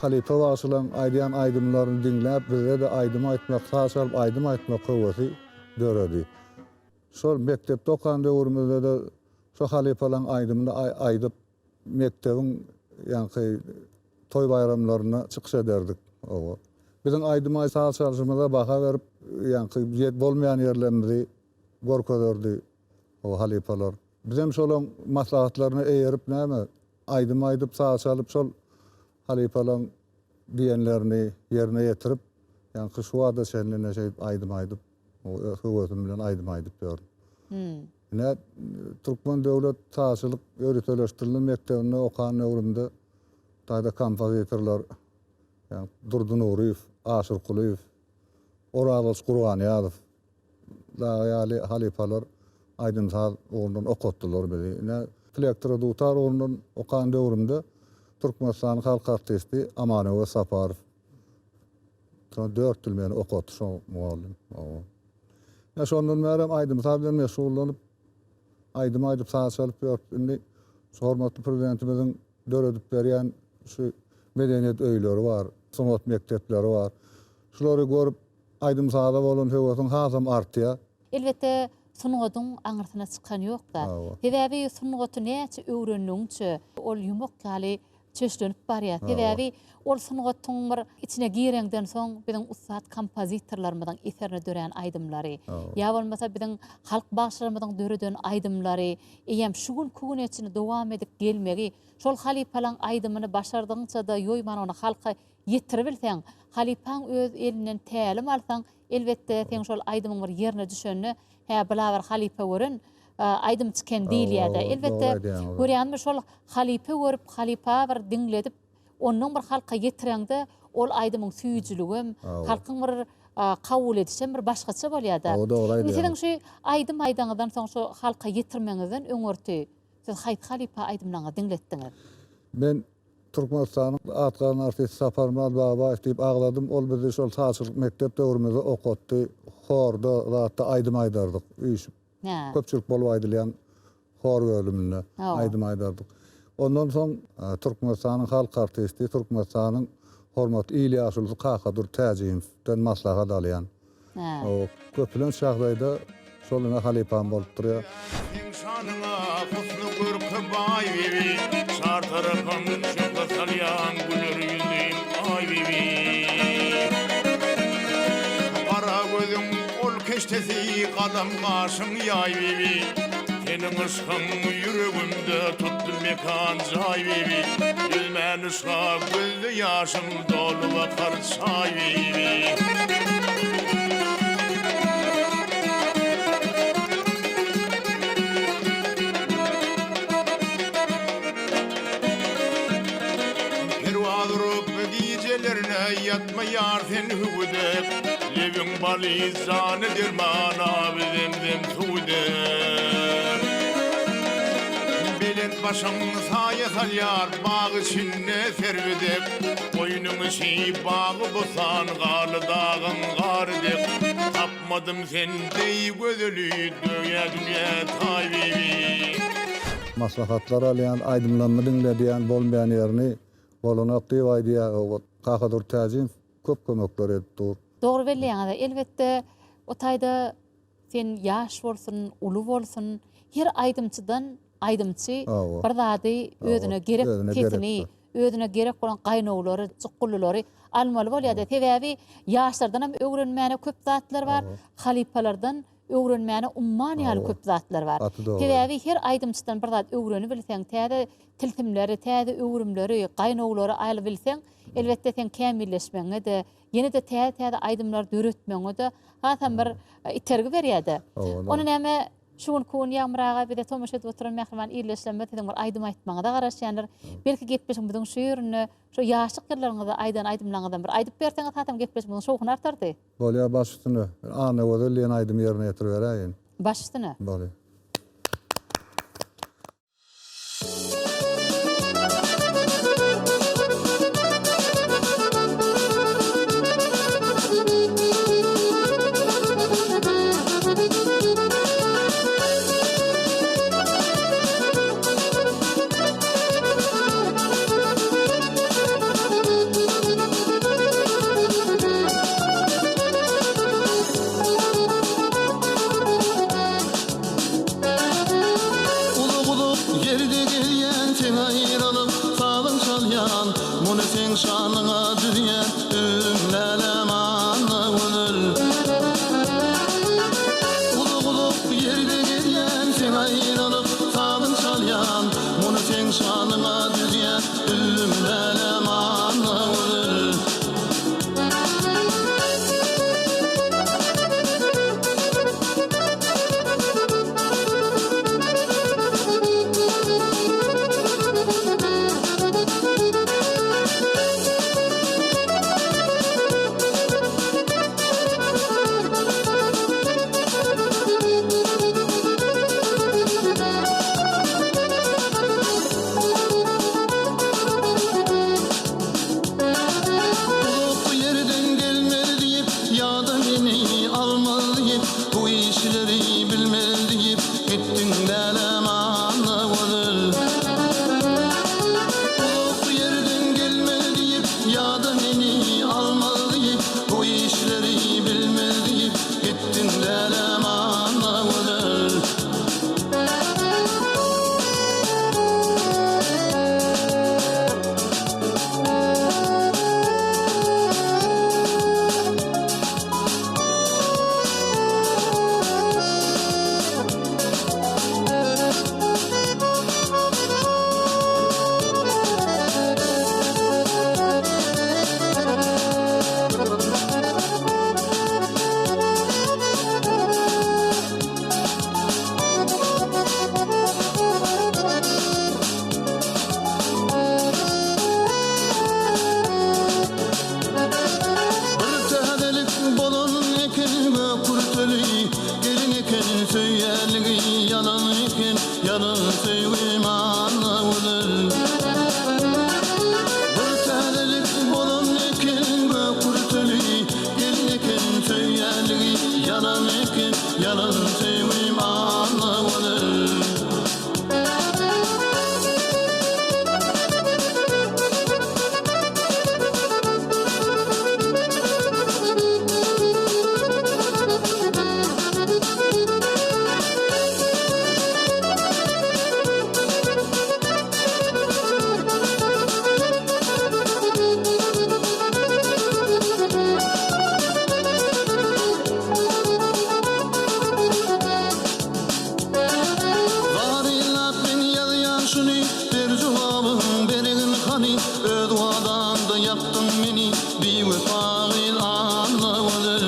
Halypa bagşylaryň aýdýan aýdymlaryny diňläp bizde-de aýdym aýtmak, saz çalyp aýdym aýtmak höwesi döredi. Şol mekdepde okan döwrümizde-de şo halypalaryň aýdymyny aýdyp, mekdebiň ýaňky toý-baýramlarynda çykyş ederdik. Oba. Biziň aýdym saz çalşymyza baha berip, ýaňky bolmaýan ýerlerimizi görkezerdi o halypalar. Bizem şolaň maslahatlaryna eýerip näme, aýdym aýdyp, saz çalyp şol halypalaň diýenlerini ýerine ýetirip, ýaňky şu wagta çenli ine şeýdip aýdym aýdyp, öz höwesim bilen aýdym aýdyp ýörün. Ine, Türkmen döwlet sazçylyk ýöriteleşdirilen mekdebinde okan döwrümde taýda kompozitorlar, ýagny Durdy Nuryýew, Aşyr Kulyýew, Orazgylyç Gurbanýazow dagy ýaly halypalar aýdym-saz ugrundan okatdylar bizi. Ine, plektro dutar ugrundan okan döwrümde Türkmenistanyň halk artisti Amanöwez Saparow şo dört ýyl meni okatdy şo mugallym. Hawa. Ine, şondan bärem aýdym-saz bilen meşgullanyp, aýdym aýdyp, saz çalyp ýörüs. Indi şu hormatly Prezidentimiziň döredip berýän şu medeniýet öýleri bar, sungat mekdepleri bar. Şulary görüp, aýdym-saza bolan höwesiň hasam artýar. Elbetde, sungatyň aňyrsyna çykan ýok-da. Sebäbi sungaty näçe öwrendigiňçe, ol ýumak ýaly çöşlenip barýar. Sebäbi ol sungatyň bir içine gireňden soň biziň ussat kompozitorlarymyzyň eserine dörän aýdymlary, ýa bolmasa biziň halk bagşylarymyzyň döreden aýdymlary eýýäm şu günki güne çenli dowam edip gelmegi, şol halypalaň aýdymyny başardygyňça-da ýoýman ony halka ýetiribilseň, halypaň öz elinden tälim alsaň, elbetde, seň şol aýdymyň bir ýerine düşende, hä, bula bir halypa gören aýdymçy eken diýilýär-dä. Elbetde, görýäňizmi, şol halypa görüp, halypa bir diňledip, ondan bir halka ýetireňde, ol aýdymyň süýjüligem, halkyň bir kabul edişem bir başgaça bolýar-da. Indi siziň şu aýdym aýdaňyzdan soň, şu halka ýetirmegiňizden öňürti, siz haýsy halypa aýdymlaryňyzy diňletdiňiz? Men Türkmenistanyň at gazanan artisti Saparmyrat Babaýew diýip agzadym. Ol bizi şol sazçylyk mekdep döwrümizde okatdy. Horda, zatda aýdym aýdardyk üýşüp. Köpçülik bolup aýdylýan hor bölüminde aýdym aýdardyk. Ondan soň Türkmenistanyň halk artisti, Türkmenistanyň hormatly il ýaşulusy Kakadurdy Täjimowdan maslahat alýan. Köplenç ýagdaýda şol ine halypam bolup durýar. Seň şanyňa husny görke baý bibi, Çar tarapyň şöhle salýaň güler ýüzlim aý bibi. Gara gözüň ol keşdesi galam gaşyň ýaý bibi, Seniň yşkyň ýüregimde tutdy mekan jaý bibi. Dözmän yşga gözde ýaşym dolup akar çaý bibi. Perwaz urup gijelerine ýatmaýar sen hüwüdek, Lebiň baly jana derman aby zemzem suwudek. Belent başyň saýa salýar bag içinde serwi dek, Goýnuň içi bagy-bossan garly dagyň gary dek. Tapmadym sen deý gözeli döýä dünýä taý bibi. Maslahatlar alýan, aýdymlarymy diňledýän, bolmaýan ýerini bolanok diýip aýdýar. Kakadurdy Täjimow köp kömekler edip dur. Dogry belleýäňiz. Elbetde, o taýda sen ýaş bolsun, uly bolsun, her aýdymçydan aýdymçy bir zady özüne gerek sesini, özüne gerek bolan gaýnawlary, jukgullylary almaly bolýar-da. Sebäbi ýaşlardanam öwrenmäne köp zatlar bar, halypalardan öwrenmäne umman ýaly köp zatlar bar. Sebäbi her aýdymçydan bir zat öwrenibilseň, täze tilsimleri, täze öwrümleri, gaýnawlary alybilseň, elbetde seň kämilleşmegiňe-de, ýene-de täze-täze aýdymlar döretmegiňe-de hasam bir itergi berýär-de. Ony näme şu günki gün Ýagmyr aga bize tomaşa edip oturan mähriban ildeşlerimiz siziň bir aýdym aýtmagyňyza garaşýandyr. Belki gepleşigimiziň şu ýerinde şu ýaşlyk ýyllaryňyzda aýdan aýdymlaryňyzdan bir aýdyp berseňiz hasam gepleşigimiziň şowhuny artardy. Bolýar baş üstüne. Men Annagözel diýen aýdymy ýerine ýetiriberäýin. Baş üstüne. Bolýar. çalýan, Muny seň şanyňa düzýän Üzüm läläm Annagözel. Uzak-uzak ýerde gezýän, Seň aýralyk sazyn çalýan, Muny seň şanyňa düzýän Üzüm läläm Annagözel. Uzak ýerden gelmez diýip, ýa-da meni almaz diýip, bu işleri bilmez diýip, gitdiň dälem Annagözel. Uzak ýerden gelmez diýip, ýa-da meni almaz diýip, bu işleri bilmez diýip, gitdiň dälem Annagözel. Bir täzelik bolan eken gök kürteli Gelin eken söýýänligi ýalan eken Ýalan söýgim Annagözel. Bir täzelik bolan eken gök kürteli Gelin eken söýýänligi ýalan eken Ýalan söýgim Annagözel. Zarynlap men ýazýan şuny, Ber jogabyň bergin hany, Öz wadaňda ýakdyň meni, Biwepa gyz Annagözel.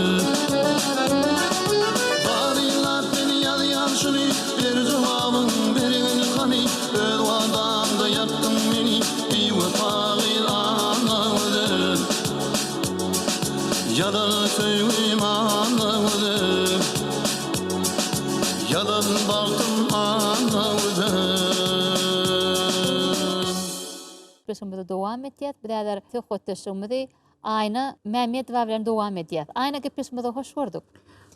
Zarynlap men ýazýan şuny, Ber jogabyň bergin hany, Öz wadaňda ýakdyň meni, Biwepa gyz Annagözel. Ýalan söýgim Annagözel. Ýalan bagtym Annagözel. Gepleşigimizi dowam etýäs. Biz häzir söhbetdeşligimizi Aýna Mämmedowa bilen dowam edýäs. Aýna gepleşigimize hoş gördük.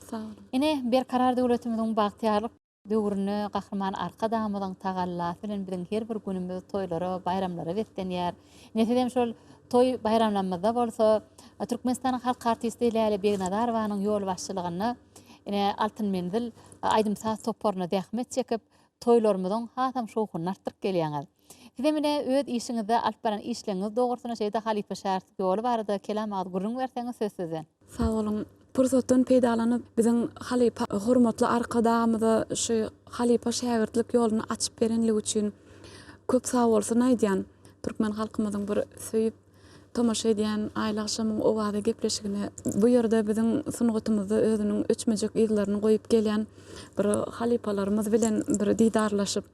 Sag boluň. Ine, Berkarar döwletimiziň bagtyýarlyk döwründe Gahryman Arkadagymyzyň tagallasy bilen biziň her bir günümiz toýlara, baýramlara beslenýär. Ine, sizem şol toý baýramlarymyzda bolsa Türkmenistanyň halk artisti Läle Begnazarowanyň ýolbaşçylygynda ine, Altyn menzil aýdym-saz toparynda zähmet çekip, toýlarymyzyň hasam şowhunyny artdyryp gelýäňiz. Sizem ine, öz işiňizde alyp baran işleriňiz dogrusynda şeýle-de halypa-şägirtlik ýoly barada kelam agyz gürrüň berseňiz söz sizden. Sag boluň. Pursatdan peýdalanyp, biziň halypa hormatly Arkadagymyza şu halypa-şägirtlik ýoluny açyp berenligi üçin köp sagbolsun aýdýan. Türkmen halkymyzyň bir söýüp tomaşa edýän Aýly agşamyň owazy gepleşigine bu ýerde biziň sungatymyzda özüniň öçmejek yzlaryny goýup gelýän bir halypalarymyz bilen bir didarlaşyp,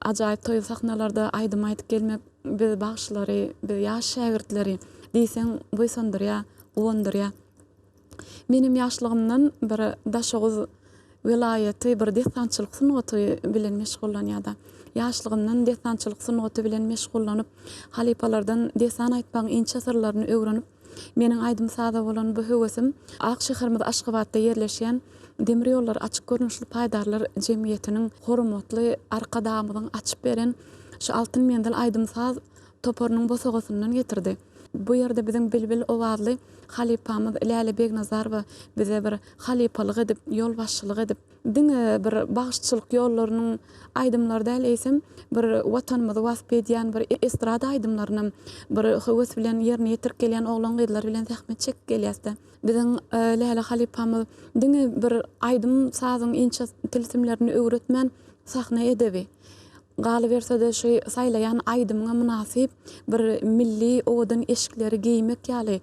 ajaýyp toý sahnalarda aýdym aýdyp gelmek biz bagşylary, biz ýaş şägirtleri diýseň buýsandyrýar. guwandyrýar. Menem ýaşlygymdan bir Daşoguz welaýaty bir dessançylyk sungaty bilen meşgullanýarda. Ýaşlygymdan dessançylyk sungaty bilen meşgullanyp, halypalardan dessan aýtmagyň inçe syrlaryny öwrenip, meniň aýdym-saza bolan bu höwesim ak şäherimiz Aşgabatda ýerleşýän Demir ýollary açyk görnüşli paýdarlar jemgyýetiniň hormatly Arkadagymyzyň açyp beren şu Altyn menzil aýdym-saz toparynyň bosagasyndan getirdi. Bu ýerde biziň bilbil owazly halypamyz Läle Begnazarowa bize bir halypalyk edip, ýolbaşçylyk edip, diňe bir bagşyçylyk ýollarynyň aýdymlary däl, eýsem, bir Watanymyzy wasp edýän bir estrada aýdymlarynam bir höwes bilen ýerine ýetirip gelýän oglan-gyzlar bilen zähmet çekip gelýäs-de. Biziň Läle halypamyz diňe bir aýdym-sazyň inçe tilsimlerini öwretmän, sahna edebi, galyberse-de şu saýlaýan aýdymyňa mynasyp bir milli owadan eşikleri geýmek ýaly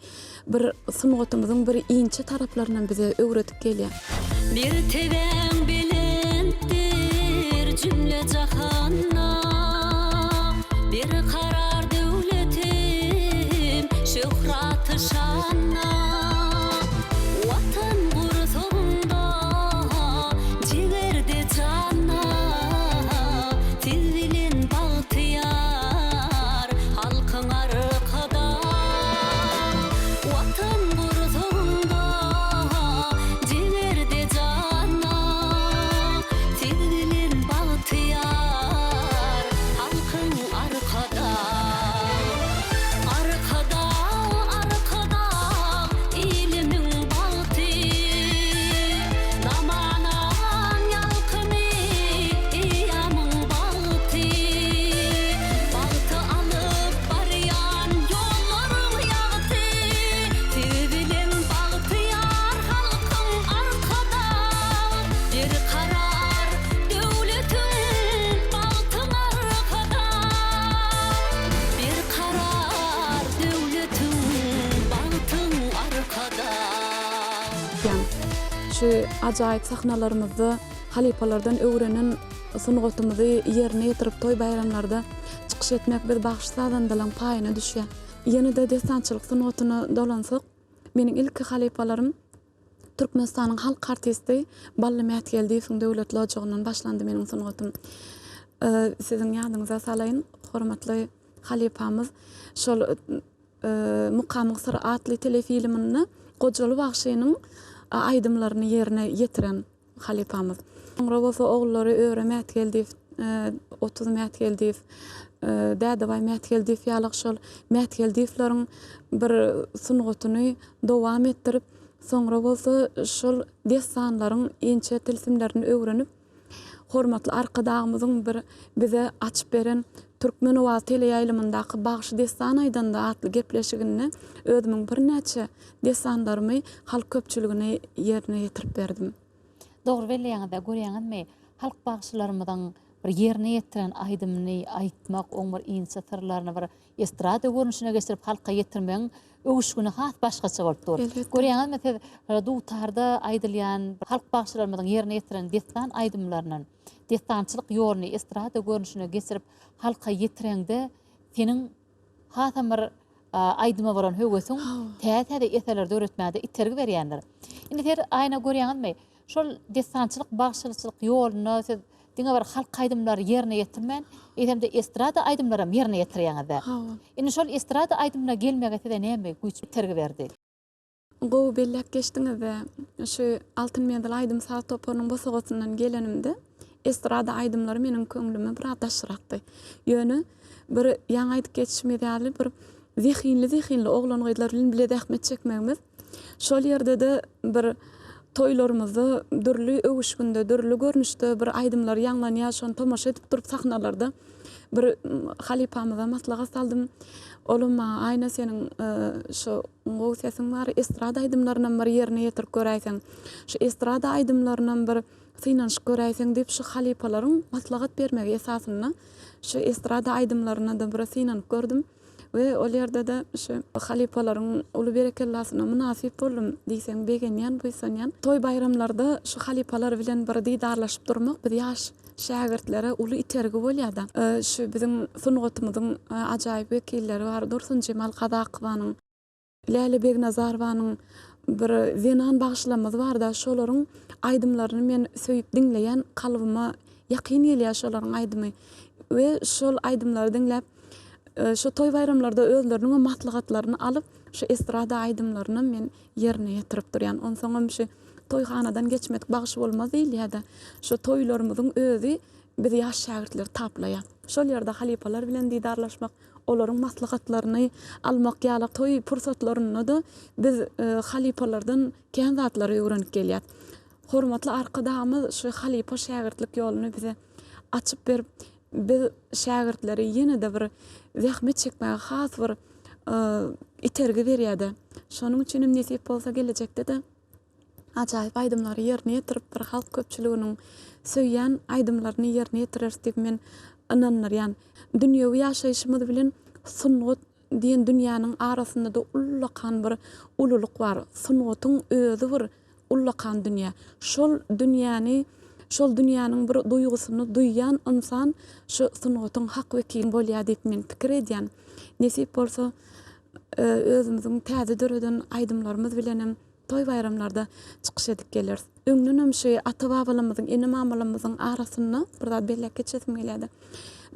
bir sungatymyzyň bir inçe taraplarynam bize öwredip gelýär. Mertebäň belentdir jümle-jahanda, Berkarar döwletim şöhraty-şanda. Watan gursagyňda, jigerde janda, Siz bilen bagtyýar halkyň arkadag. Watan gursagyňda, jigerde janda, Siz bilen bagtyýar halkyň arkadag. Arkadag, Arkadag, ilimiň bagty. Zamanaň ýalkymy, eýýamyň bagty. Bagty alyp barýan ýollaryň ýagty. Siz bilen bagtyýar halkyň Arkadag. Berkarar döwletiň bagtyň Arkadag. Berkarar döwletiň bagtyň Arkadag. Ýan. Şu ajaýyp sahnalarymyzda halypalardan öwrenen sungatymyzy ýerine ýetirip toý-baýramlarda çykyş etmek biz bagşy-sazandalaň paýyna düşýär. Ýene-de dessançylyk sungatyna dolansak, meniň ilki halypalarym Türkmenistanyň halk artisti Bally Mätgeldiýewiň döwletli ojagyndan başlandy meniň sungatym. Siziň ýadyňyza salaýyn, hormatly halypamyz şol Mukamyň syry atly telefilminde Gojaly bagşynyň aýdymlaryny ýerine ýetiren halypamyz. Soňra bolsa ogullary Öre Mätgeldiýew, Otuz Mätgeldiýew, Dädebaý Mätgeldiýew ýaly şol Mätgeldiýewleriň bir sungatyny dowam etdirip, soňra bolsa şol dessanlaryň inçe tilsimlerini öwrenip, Hormatly Arkadagymyzyň bir bize açyp beren Türkmen owazy teleýaýlymyndaky Bagşy dessan aýdanda atly gepleşiginde özümiň birnäçe dessanlarymy halk köpçüligine ýerine ýetirip berdim. Dogry belleýäňiz-dä, görýäňizmi, halk bagşylarymyzyň bir ýerine ýetiren aýdymyny aýtmak, oň bir inçe syrlaryny bir estrada görnüşine geçirip halka ýetirmegiň öwüşgini has başgaça bolup dur. Elbetde. Görýäňizmi siz dutarda aýdylýan halk bagşylarymyzyň ýerine ýetiren dessan aýdymlaryndan dessançylyk ýoluny estrada görnüşine geçirip halka ýetireňde seniň hasam bir aýdyma bolan höwesiň täze-täze eserler döretmäge itergi berýändir. Indi siz Aýna görýäňizmi Şol dessançylyk, bagşyçylyk ýolunda siz diňe bir halk aýdymlary ýerine ýetirmän, eýsem-de estrada aýdymlaram ýerine ýetirýäňiz-dä. Hawa. Indi şol estrada aýdymyna gelmege size näme güýç, itergi berdi? Gowy belläp geçdiňiz-dä. Şu Altyn menzil aýdym-saz toparynyň bosagasyndan gelenimde, estrada aýdymlary meniň köňlüme biraz daşrakdy. Ýöne bir ýaňy aýdyp geçişimiz ýaly bir zehinli-zehinli oglan-gyzlar bilen bile zähmet çekmegimiz Şol ýerde-de bir toýlarymyzda dürli öwüşginde, dürli görnüşde bir aýdymlar ýaňlanýar, şony tomaşa edip durup sahnalarda bir halypamyza maslahat saldym. Olam maňa Aýna seniň şu gowy sesiň bar, estrada aýdymlarynam bir ýerine ýetirip göräýseň, şu estrada aýdymlarynam bir synanyşyp göräýseň diýip şu halypalaryň maslahat bermegi esasynda şu estrada aýdymlaryna-da bir synanyp gördüm. We ol ýerde-de şu halypalaryň uly berekellasyna mynasyp boldum diýseň begenýän, buýsanýan. Toý-baýramlarda şu halypalar bilen bir didarlaşyp durmak biz ýaş şägirtlere uly itergi bolýar-da. Şu biziň sungatymyzyň ajaýyp wekilleri bar, Dursunjemal Gazakowanyň, Läle Begnazarowanyň bir zenan bagşylarymyz barda, şolaryň aýdymlaryny men söýüp diňleýän, kalbyma ýakyn gelýär şolaryň aýdymy we şol aýdymlary diňläp, şo toý-baýramlarda özleriniňem maslahatlaryny alyp, şu estrada aýdymlarynam men ýerine ýetirip durýan. Onsoňam şu toýhanadan geçmedik bagşy bolmaz diýilýär-de, şo toýlarymyzyň özi biz ýaş şägirtleri taplaýar. Şol ýerde halypalar bilen didarlaşmak. olaryň maslahatlaryny almak ýaly toý pursatlarynda-da biz halypalardan kän zatlary öwrenip gelýäs. Hormatly Arkadagymyz şu halypa-şägirtlik ýoluny bize açyp berip, biz şägirtleri ýene-de bir zähmet çekmäge has bir itergi berýär-de. Şonuň üçin hem nesip bolsa gelejekde-de ajaýyp aýdymlary ýerine ýetirip, bir halk köpçüliginiň söýýän aýdymlaryny ýerine ýetireris diýip men ynandyrýan. Dünýewi ýaşaýşymyz bilen sungat diýen dünýäniň arasynda-da ullakan bir ululyk bar. Sungatyň özi bir ullakan dünýä. Şol dünýäni, şol dünýäniň bir duýgusyny duýýan ynsan şu sungatyň hak wekili bolýar diýip men pikir edýän. Nesip bolsa, özümiziň täze döreden aýdymlarymyz bilenem toý-baýramlarda çykyş edip geleris. Öňdenem şu ata-babalarymyzyň, ene-mamalarymyzyň arasynda bir zat belläp geçesim gelýär-de.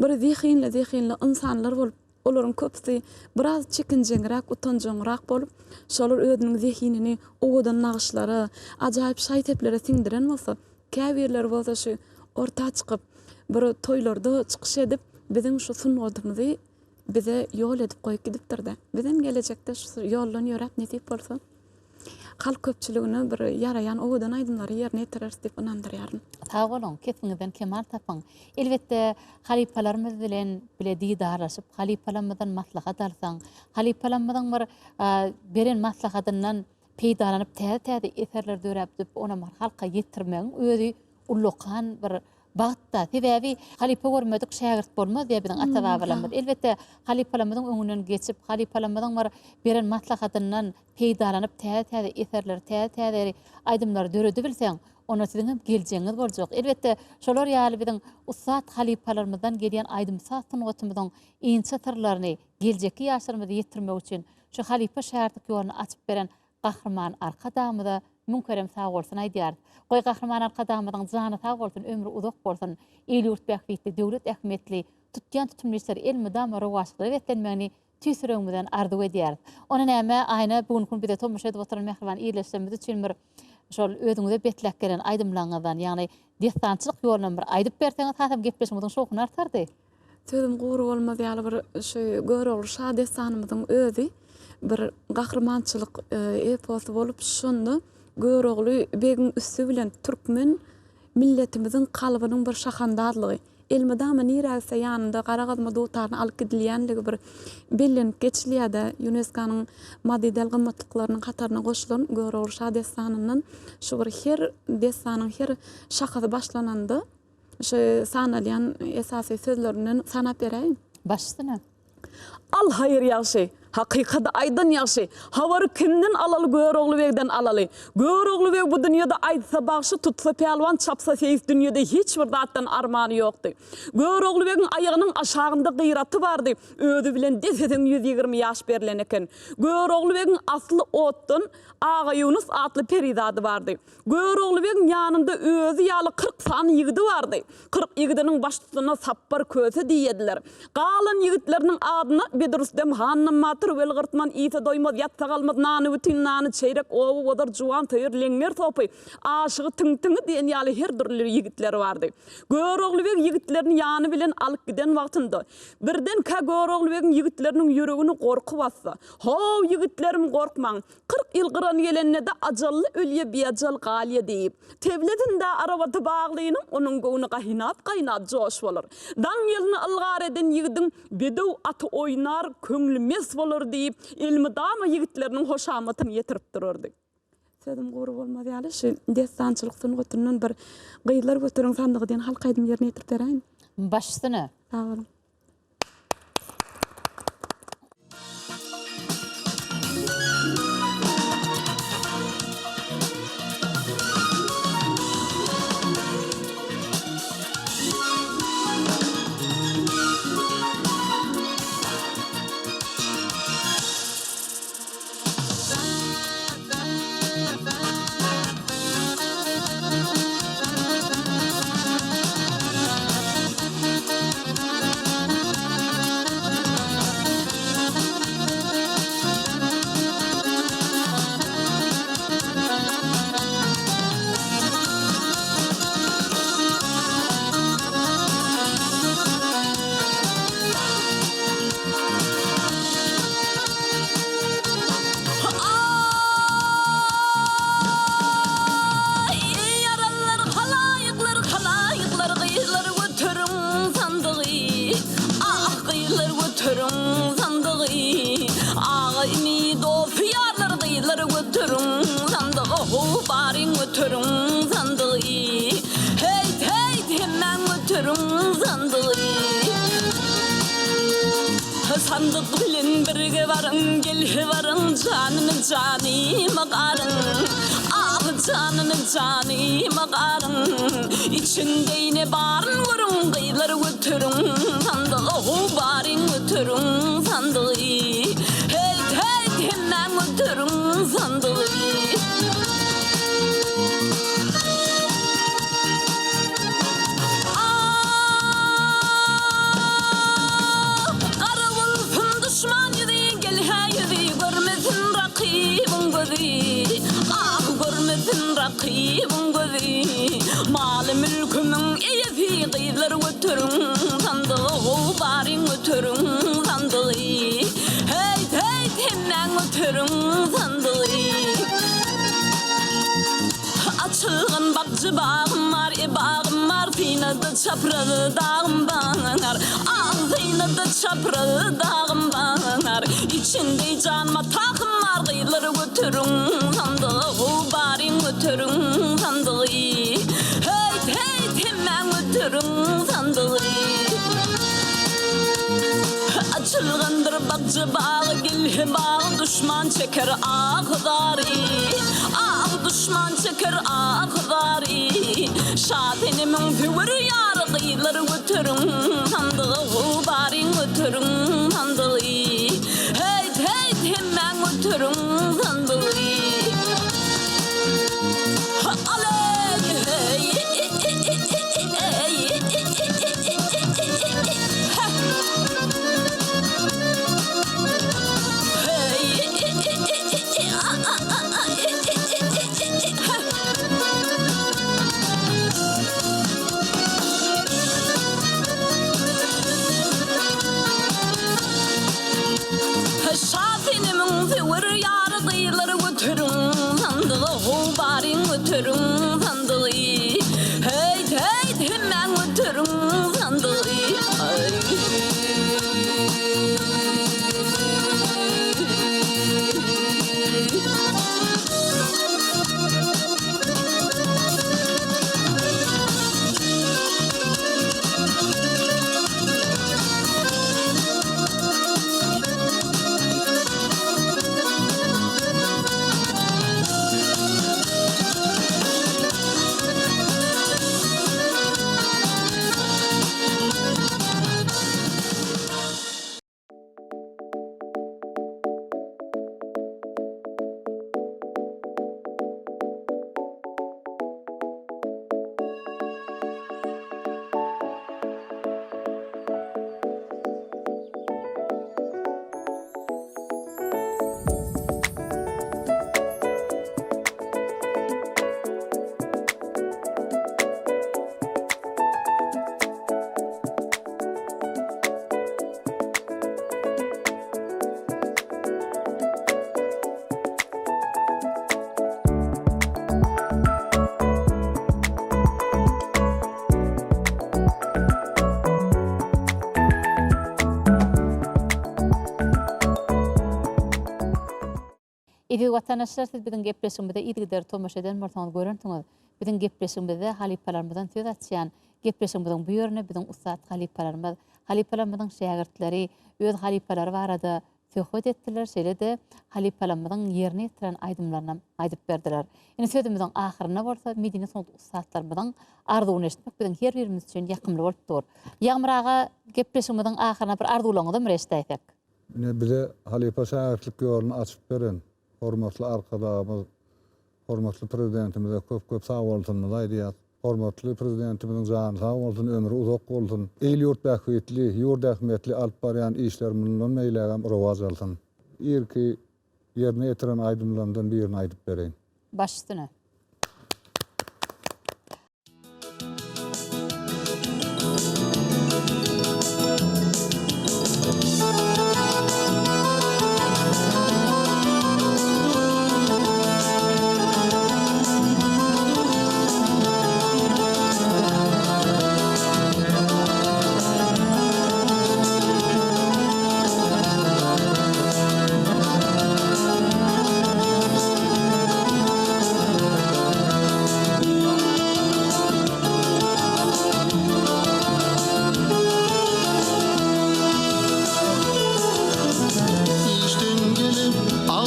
Bir zehinli-zehinli ynsanlar bolup, olaryň köpüsi biraz çekinjeňräk, utanjaňrak bolup, şolar özüniň zehinini owadan nagyşlara, ajaýyp şaý-seplere siňdiren bolsa, käbirleri bolsa şu orta çykyp, bir toýlarda çykyş edip, biziň şu sungatymyzy bize ýol edip goýup gidipdir-de. Bizem gelejekde şu ýoldan ýöräp nesip bolsa, halk köpçüligine bir ýaraýan owadan aýdymlary ýerine ýetireris diýip ynandyrýaryn. Sag boluň, kesbiňizden kemal tapyň. Elbetde, halypalarymyz bilen bile didarlaşyp, halypalarymyzdan maslahat alsaň, halypalarymyzyň bir beren maslahatyndan peýdalanyp täze-täze eserler döräp, onam halka ýetirmegiň özi ullakan bir Bagt-da. Sebäbi halypa görmedik şägirt bolmaz diýýär biziň ata-babalarymyz. Elbetde, halypalarymyzyň öňünden geçip, halypalarymyzyň bir beren maslahatyndan peýdalanyp, täze-täze eserleri, täze-täze aýdymlary döredibilseň, onda siziň hem geljegiňiz boljak. Elbetde, şolar ýaly biziň ussat halypalarymyzdan gelýän aýdym-saz sungatymyzyň inçe syrlaryny geljekki ýaşlarymyza ýetirmek üçin şu halypa-şägirtlik ýoluny açyp beren Gahryman Arkadagymyza müň kerem sagbolsun aýdýarys. Goý Gahryman Arkadagymyzyň jany sag bolsun, ömri uzak bolsun, il-ýurt bähbitli, döwlet ähmiýetli tutýan tutumly işleri elmydama rowaçlyklara beslenmegini tüýs ýüregimizden arzuw edýäris. Onda näme, Aýna, bu günki gün bize tomaşa edip oturan mähriban ildeşlerimiz üçin bir şol özüňize besläp gelen aýdymlaryňyzdan, ýagny dessançylyk ýolundan bir aýdyp berseňiz hasam gepleşigimiziň şowhuny artardy. Sözüm gury bolmaz ýaly bir şu Görogly şa dessanymyzyň özi bir gahrymançylyk eposy bolup, şonda Görogly begiň üsti bilen türkmen milletimiziň kalbynyň bir şahandazlygy, elmydama nirä gitse ýanynda gara gazma dutaryny alyp gidilýänligi bir bellenip geçilýär-de, ÝUNESKO-nyň maddy däl gymmatlyklarynyň hataryna goşulan Görogly şa dessanyndan şu bir her dessanyň her şahasy başlananda, Şu sanalýan esasy sözlerinden sanap beräýiň. Baş üstüne. Al haýyr ýagşy, hakykady aýdan ýagşy, habary kimden alaly Görogly begden alaly. Görogly beg bu dünýede aýtsa bagşy, tutsa pälwan, çapsa seýis dünýede hiç bir zatdan armany ýokdy. Görogly begiň aýagynyň aşagynda gyraty bardy, özi bilen deseseň 120 ýaş berlen eken. Görogly begiň asly otdan Agaýunus atly perizady bardy. Görogly begiň ýanynda özi ýaly 40 sany ýigidi bardy. 40 ýigidiniň baştutanyna Sapbar Köse diýediler. Galan ýigitleriniň adyna Bedrüstem Hannam batyr, Weli Gyrtman, Iýse doýmaz, ýatsa galmaz, Nany bütin, nany çeýrek, Oba bozar, Juwan söýer, Leňňer sopy, Aşygy Tiňtiňi diýen ýaly her dürli ýigitleri bardy. Görogly beg ýigitlerini ýany bilen alyp giden wagtynda, birdenkä Görogly begiň ýigitleriniň ýüregini gorky basdy. How, ýigitlerim, gorkmaň! 40 ýyl gyran gelende-de ajally ölýe biajal galýa diýip, tebledin-dä arabaty baglynyň onuň göwni gaýnap-gaýnap joş bolar. Daň ýelini ylgar eden ýigidiň bedew aty oýnar, köňli mes bolar diýip, elmydama ýigitleriniň hoşamatyny ýetirip durardy. Sözüm gury bolmaz ýaly, şu dessançylyk sungatyndan bir Gyzlar göteriň sandygy diýen halk aýdymy ýerine ýetirip beräýiň. Baş üstüne. Sag boluň. Birge baryň, gelhe baryň, Janyny janyma garyň. Ah, janyny janyma garyň. Içinde ne baryn görüň, Gyzlar göteriň sandygy, How, baryň göteriň sandygy. Heýt, heýt, hemmäň göteriň sandygy. Ah, gara bolsun duşman ýüzi, Gel-hä ýüzi görmesin rakybyň gözi. Ah, görmesin rakybyň gözi. Maly-mülkümiň eýesi, Gyzlar göteriň sandygy, How, baryň göteriň sandygy. Heýt, heýt, hemmäň göteriň sandygy. Açylgan bakja bagym bar, e bagym bar, Synada çapraz dagym bar. Ah, synada çapraz dagym bar. Içinde janyma tahym bar, Gyzlar göteriň sandygy, How, baryň göteriň sandygy. Heýt, heýt, hemmäň göteriň sandygy. Açylgandyr bakja bagy, gel bagy, Duşman çeker ahy-zary. Ah, duşman çeker ahy-zary. Şa senemiň söwer ýary, Gyzlar göteriň sandygy, How, baryň göteriň sandygy. Heýt, heýt, hemmäň göteriň sandygy. Aleý, heý, Şa senemiň söwer ýary gyzlar göteriň sandygy how baryň göteriň sandygy heýt heýt hemmäň göteriň sandygy. Eziz watandaşlar siz biziň gepleşigimize yzygider tomaşa eden bolsaňyz görensiňiz. Biziň gepleşigimizde halypalarymyzdan söz açýan gepleşigimiziň bu ýerine biziň ussat halypalarymyz, halypalarymyzyň şägirtleri öz halypalary barada söhbet etdiler, şeýle-de halypalarymyzyň ýerine ýetiren aýdymlarynam aýdyp berdiler. Indi sözümiziň ahyrynda bolsa medeni sungat ussatlarymyzyň arzuwyny eşitmek biziň her birimiz üçin ýakymly bolup dur. Ýagmyr aga gepleşigimiziň ahyrynda bir arzuwlaryňyzam bir eşidäýsek. Ine, bize halypa-şägirtlik ýoluny açyp beren hormatly Arkadagymyz, hormatly Prezidentimize köp-köp sagbolsunymyzy aýdýas. Hormatly Prezidentimiziň jany sag bolsun, ömri uzak bolsun. Il-ýurt bähbitli, ýurt ähmiýetli alyp barýan işleri mundan beýlägem rowaç alsyn. Irki ýerine ýetiren aýdymlarymdan birini aýdyp bereýin. Baş üstüne.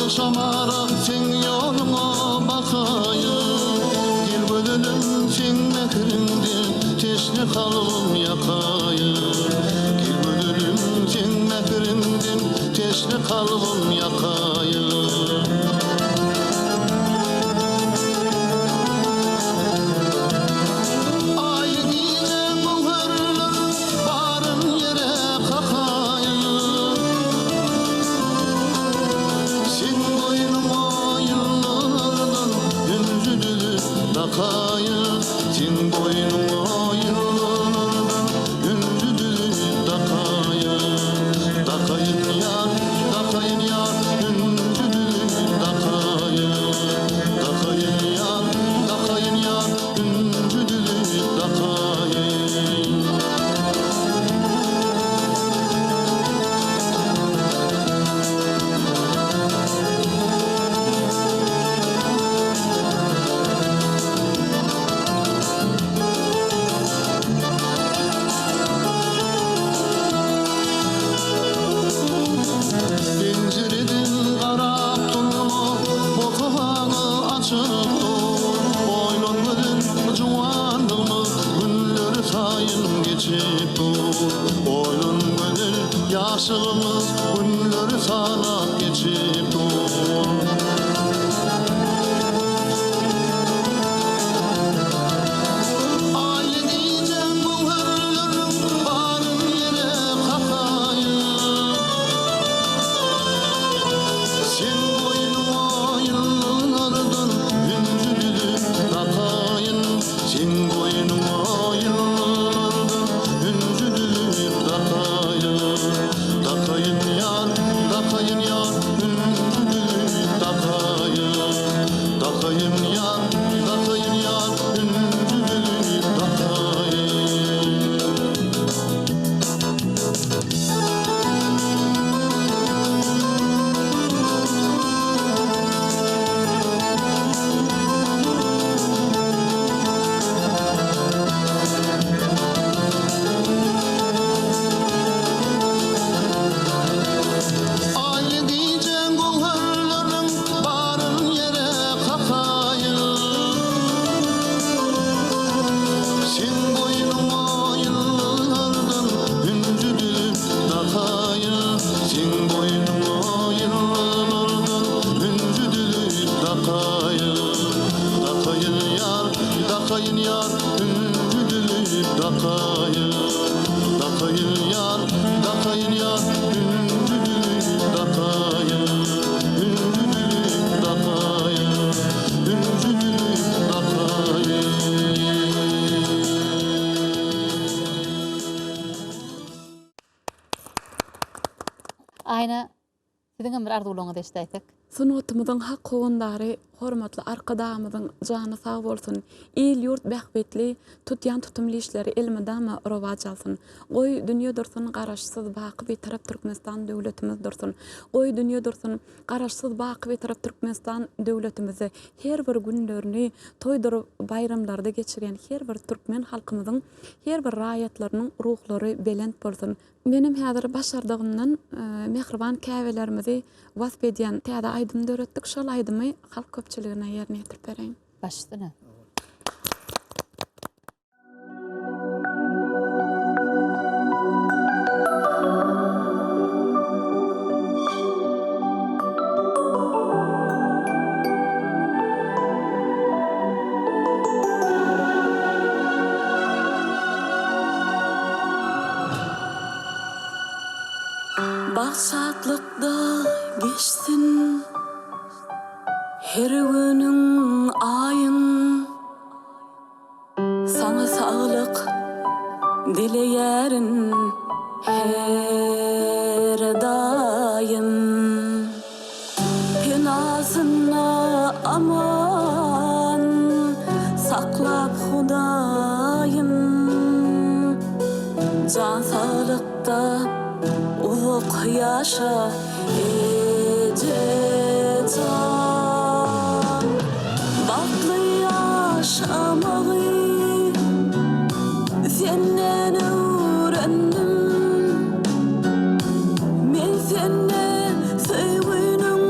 Agşamara seň ýoluňa bakaýyn Gel gözelim seň mähriňden teşne kalbym ýakaýyn Gel gözelim seň mähriňden teşne kalbym ýakaýyn. Aý gije göwherler baryn ýere kakaýyn. Seň boýnuňa ýyllardan hünji düzüp dakaýyn. Seň boýnuňa ýyllardan hünji düzüp dakaýyn. Dakaýyn ýar, dakaýyn ýar, hünji düzüp dakaýyn. Dakaýyn ýar, dakaýyn ýar, hünji düzüp dakaýyn. Penjireden garap durma, bosagaňy açyp dur. Oýlan gözel juwanlygymyz günler saýyn geçip dur. Oýlan gözel ýaşlygymyz günler sanap geçip dur. Aýly gijäň göwherleriniň baryn ýere kakaýyn. Seň boýnuňa ýyllardan hünji düzüp dakaýyn. Seň boýnuňa ýyllardan hünji düzüp dakaýyn. Dakaýyn ýar, dakaýyn ýar, hünji düzüp dakaýyn. Dakaýyn ýar, dakaýyn ýar, hünji düzüp dakaýyn. Aýly gijäň göwherleriniň baryn ýere kakaýyn. Seň boýnuňa ýyllardan hünji düzüp dakaýyn. Seň boýnuňa ýyllardan hünji düzüp dakaýyn. Dakaýyn ýar, dakaýyn ýar, hünji düzüp dakaýyn. Dakaýyn ýar, dakaýyn ýar, hünji düzüp dakaýyn. Hünji düzüp dakaýyn, hünji düzüp dakaýyn. Aýna, siziňem bir arzuwlaryňyzy eşidäýsek. Sungatymyzyň hak howandary hormatly Arkadagymyzyň jany sag bolsun, il-ýurt bähbitli tutýan tutumly işleri elmydama rowaç alsyn. Goý, dünýe dursun, Garaşsyz, baky Bitarap Türkmenistan döwletimiz dursun. Goý, dünýe dursun, Garaşsyz, baky Bitarap Türkmenistan döwletimizde her bir günlerini toýdur baýramlarda geçirýän her bir türkmen halkymyzyň her bir raýatlarynyň ruhlary belent bolsun. Menem häzir başardygymdan mähriban käbelerimizi wasp edýän täze aýdym döretdik. Şol aýdymy halk köpçüligine ýerine ýetirip bereýin. Baş üstüne. Bagt şatlykda geçsin her günüň aýyň. Saňa saglyk dileýärin her daýym. Penasynda aman saklap Hudaýym. Jan saglykda uzak ýaşa eje jan. Bagtly ýaşamagy senden öwrendim. Men sende söýgüniň.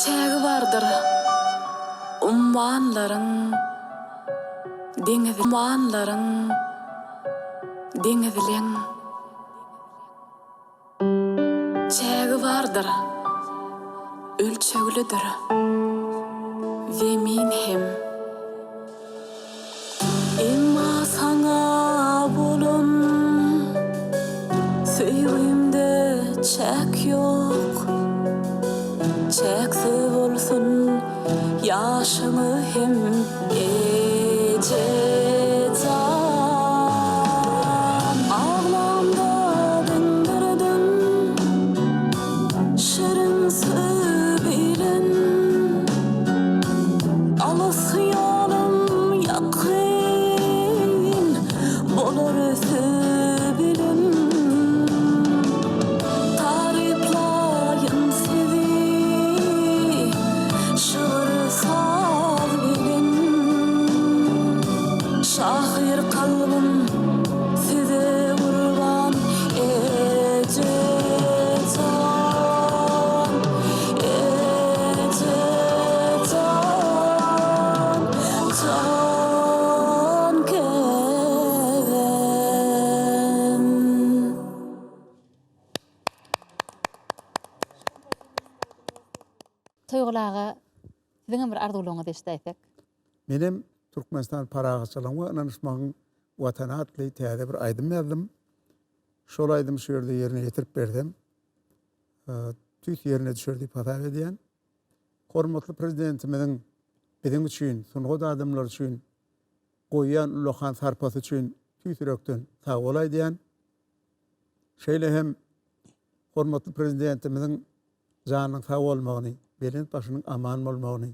Çägi bardyr ummanlaryň, deňiz ummanlaryň, deňizleň. Çägi bardyr, ölçeglidir Zemin hem. Emma saňa bolan söýgimde çäk ýok. Çäksiz bolsun ýaşyňy hem eje jan. Aglamda diňdirdim şirin söz bilen. Alys ýolum ýakyn bolar söz bilen. Taryplaýyn sizi şygyr saz bilen. Şahyr kalbym size gurban eje jan. Eje jan, jan käbäm. Toýguly aga, siziňem bir arzuwlaryňyzy eşidäýsek. Menem Türkmenistan parahatçylygyň we ynanyşmagyň Watany atly täze bir aýdym ýazdym. Şol aýdymy şu ýerde ýerine ýetirip bersem, tüýs ýerine düşer diýip hasap edýän. Hormatly Prezidentimiziň biziň üçin, sungat adamlary üçin goýýan ullakan sarpasy üçin tüýs ýürekden sag bol aýdýan. Şeýle hem hormatly Prezidentimiziň janynyň sag bolmagyny, belent başynyň aman bolmagyny,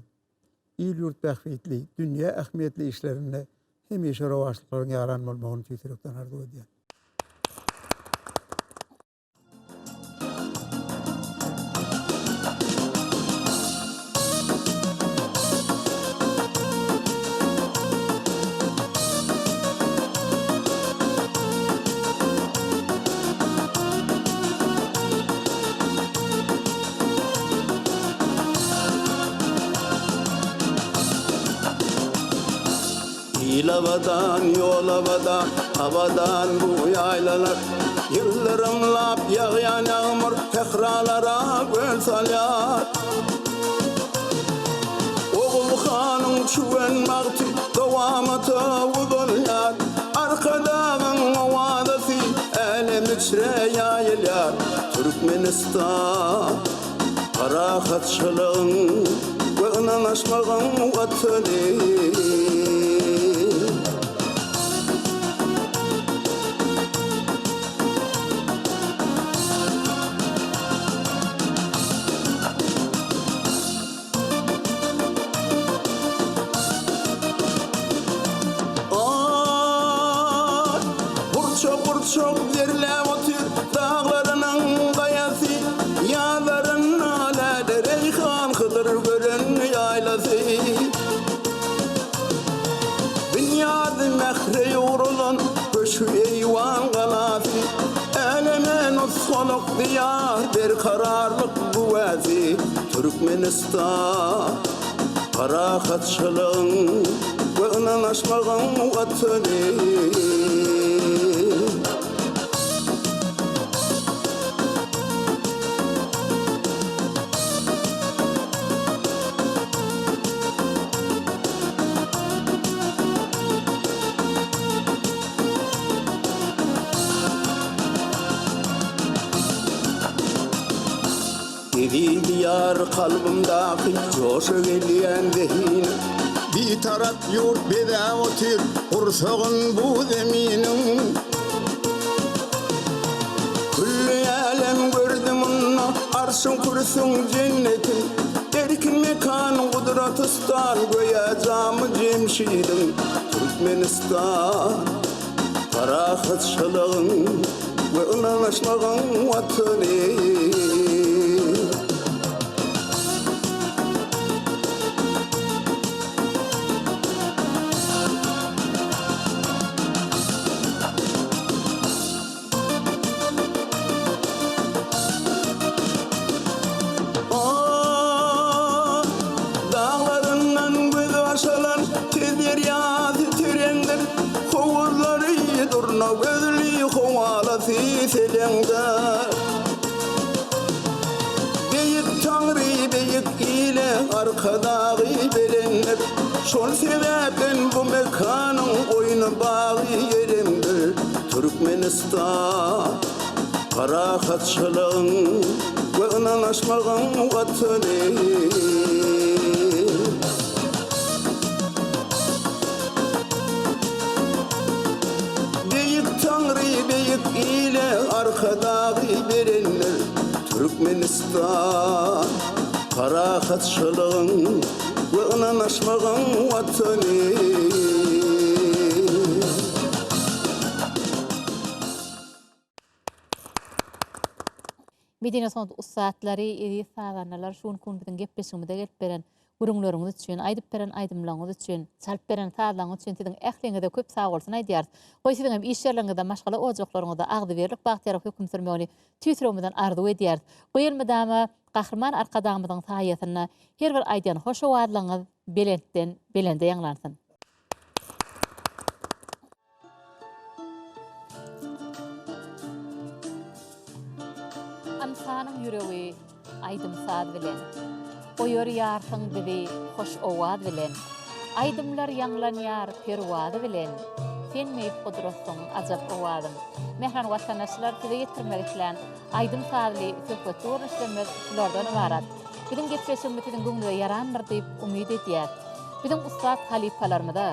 il-ýurt bähbitli, dünýä ähmiýetli işlerinde hemişe rowaçlyklaryň ýaran bolmagyny tüýs ýürekden arzuw edýän. Il abadan, ýol abadan, abadan bu ýaýlalar. Ýyldyrymlap ýagýan ýagmyr sähralara göl salýar. Ogul hanyň çüwen bagty dowamata uzalýar. Arkadagyň owazasy älem içre ýaýylýar. Türkmenistan parahatçylygyň we ynanyşmagyň Watany. Aý, burçak-burçak derläp otyr daglarynyň gaýasy, Ýazlarynda läle reýhan Hydyr gören ýaýlasy. Binýady mähre ýugrulan köşgi-eýwan galasy, Äleme nusgalyk Diýar berkararlyk güwäsi, Türkmenistan parahatçylygyň we ynanyşmagyň Watany. Eziz Diýar kalbymdaky joşa gelýän zehin. Bitarap ýurt bezäp otyr gursagyn bu zeminiň. Külli älem gördi munda arşyň kürsüň jennetin. Erkin mekan gudratystan göýä jamy Jemşidiň. Türkmenistan. Parahatçylygyň we ynanyşmagyň Watany. ýeleňdir. Beýik Taňry beýik ile Arkadagy berendir. Şol sebäpden bu mekanyň goýny bagy ýeleňdir. Türkmenistan parahatçylygyň we ynanyşmagyň Watany. Beýik Taňry beýik ile Arkadagy berendir. Türkmenistan parahatçylygyň we ynanyşmagyň Watany. Medeniýet sungat ussatlary, eziz sazandalar şu günki gün biziň gepleşigimize gelip beren gürrüňleriňiz üçin, aýdyp beren aýdymlaryňyz üçin, çalyp beren sazlaryňyz üçin siziň ähliňize köp sagbolsun aýdýarys. Goý siziň hem iş ýerleriňizde, maşgala ojaklaryňyzda agzybirlik, bagtyýarlyk höküm sürmegini tüýs ýüregimizden arzuw edýäris. Goý elmydama Gahryman Arkadagymyzyň saýasynda her bir aýdýan hoş owazlaryňyz belentden belende ýaňlansyn. Ynsanyň ýüregi aýdym-saz bilen, Oýarýarsyň bizi hoş owaz bilen. Aýdymlar ýaňlanýar perwazy bilen, Sen beýik gudratsyň, ajap owazym. Mähriban watandaşlar, size ýetirmek islän aýdym-sazly söhbetli görnüşlerimiz şulardan ybarat. Biziň gepleşigimiz siziň göwnüňize ýarandyr diýip umyt edýäs. Biziň ussat halypalarymyza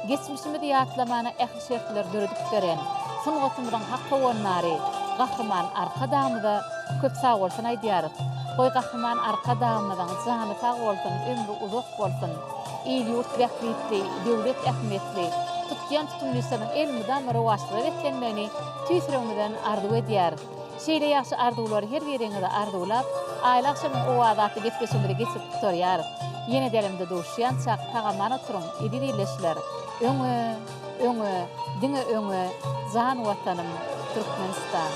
geçmişimizi ýatlamana ähli şertleri döredip beren sungatymyzyň hak howandary Gahryman Arkadagymyza köp sagbolsun aýdýarys. Goý Gahryman Arkadagymyzyň jany sag bolsun, ömri uzak bolsun! Il-ýurt bähbitli, döwlet ähmiýetli tutýan tutumly işleriniň elmydama rowaçlyga beslenmegini tüýs ýüregimizden arzuw edýäris. Şeýle ýagşy arzuwlary her biriňize arzuwlap, Aýly agşamyň owazy atly gepleşigimizi geçirip gutarýarys. Ýene dälimde duşýançak sag-aman oturyň, eziz ildeşler! Öňe, öňe, diňe öňe, jan Watanym, Türkmenistan!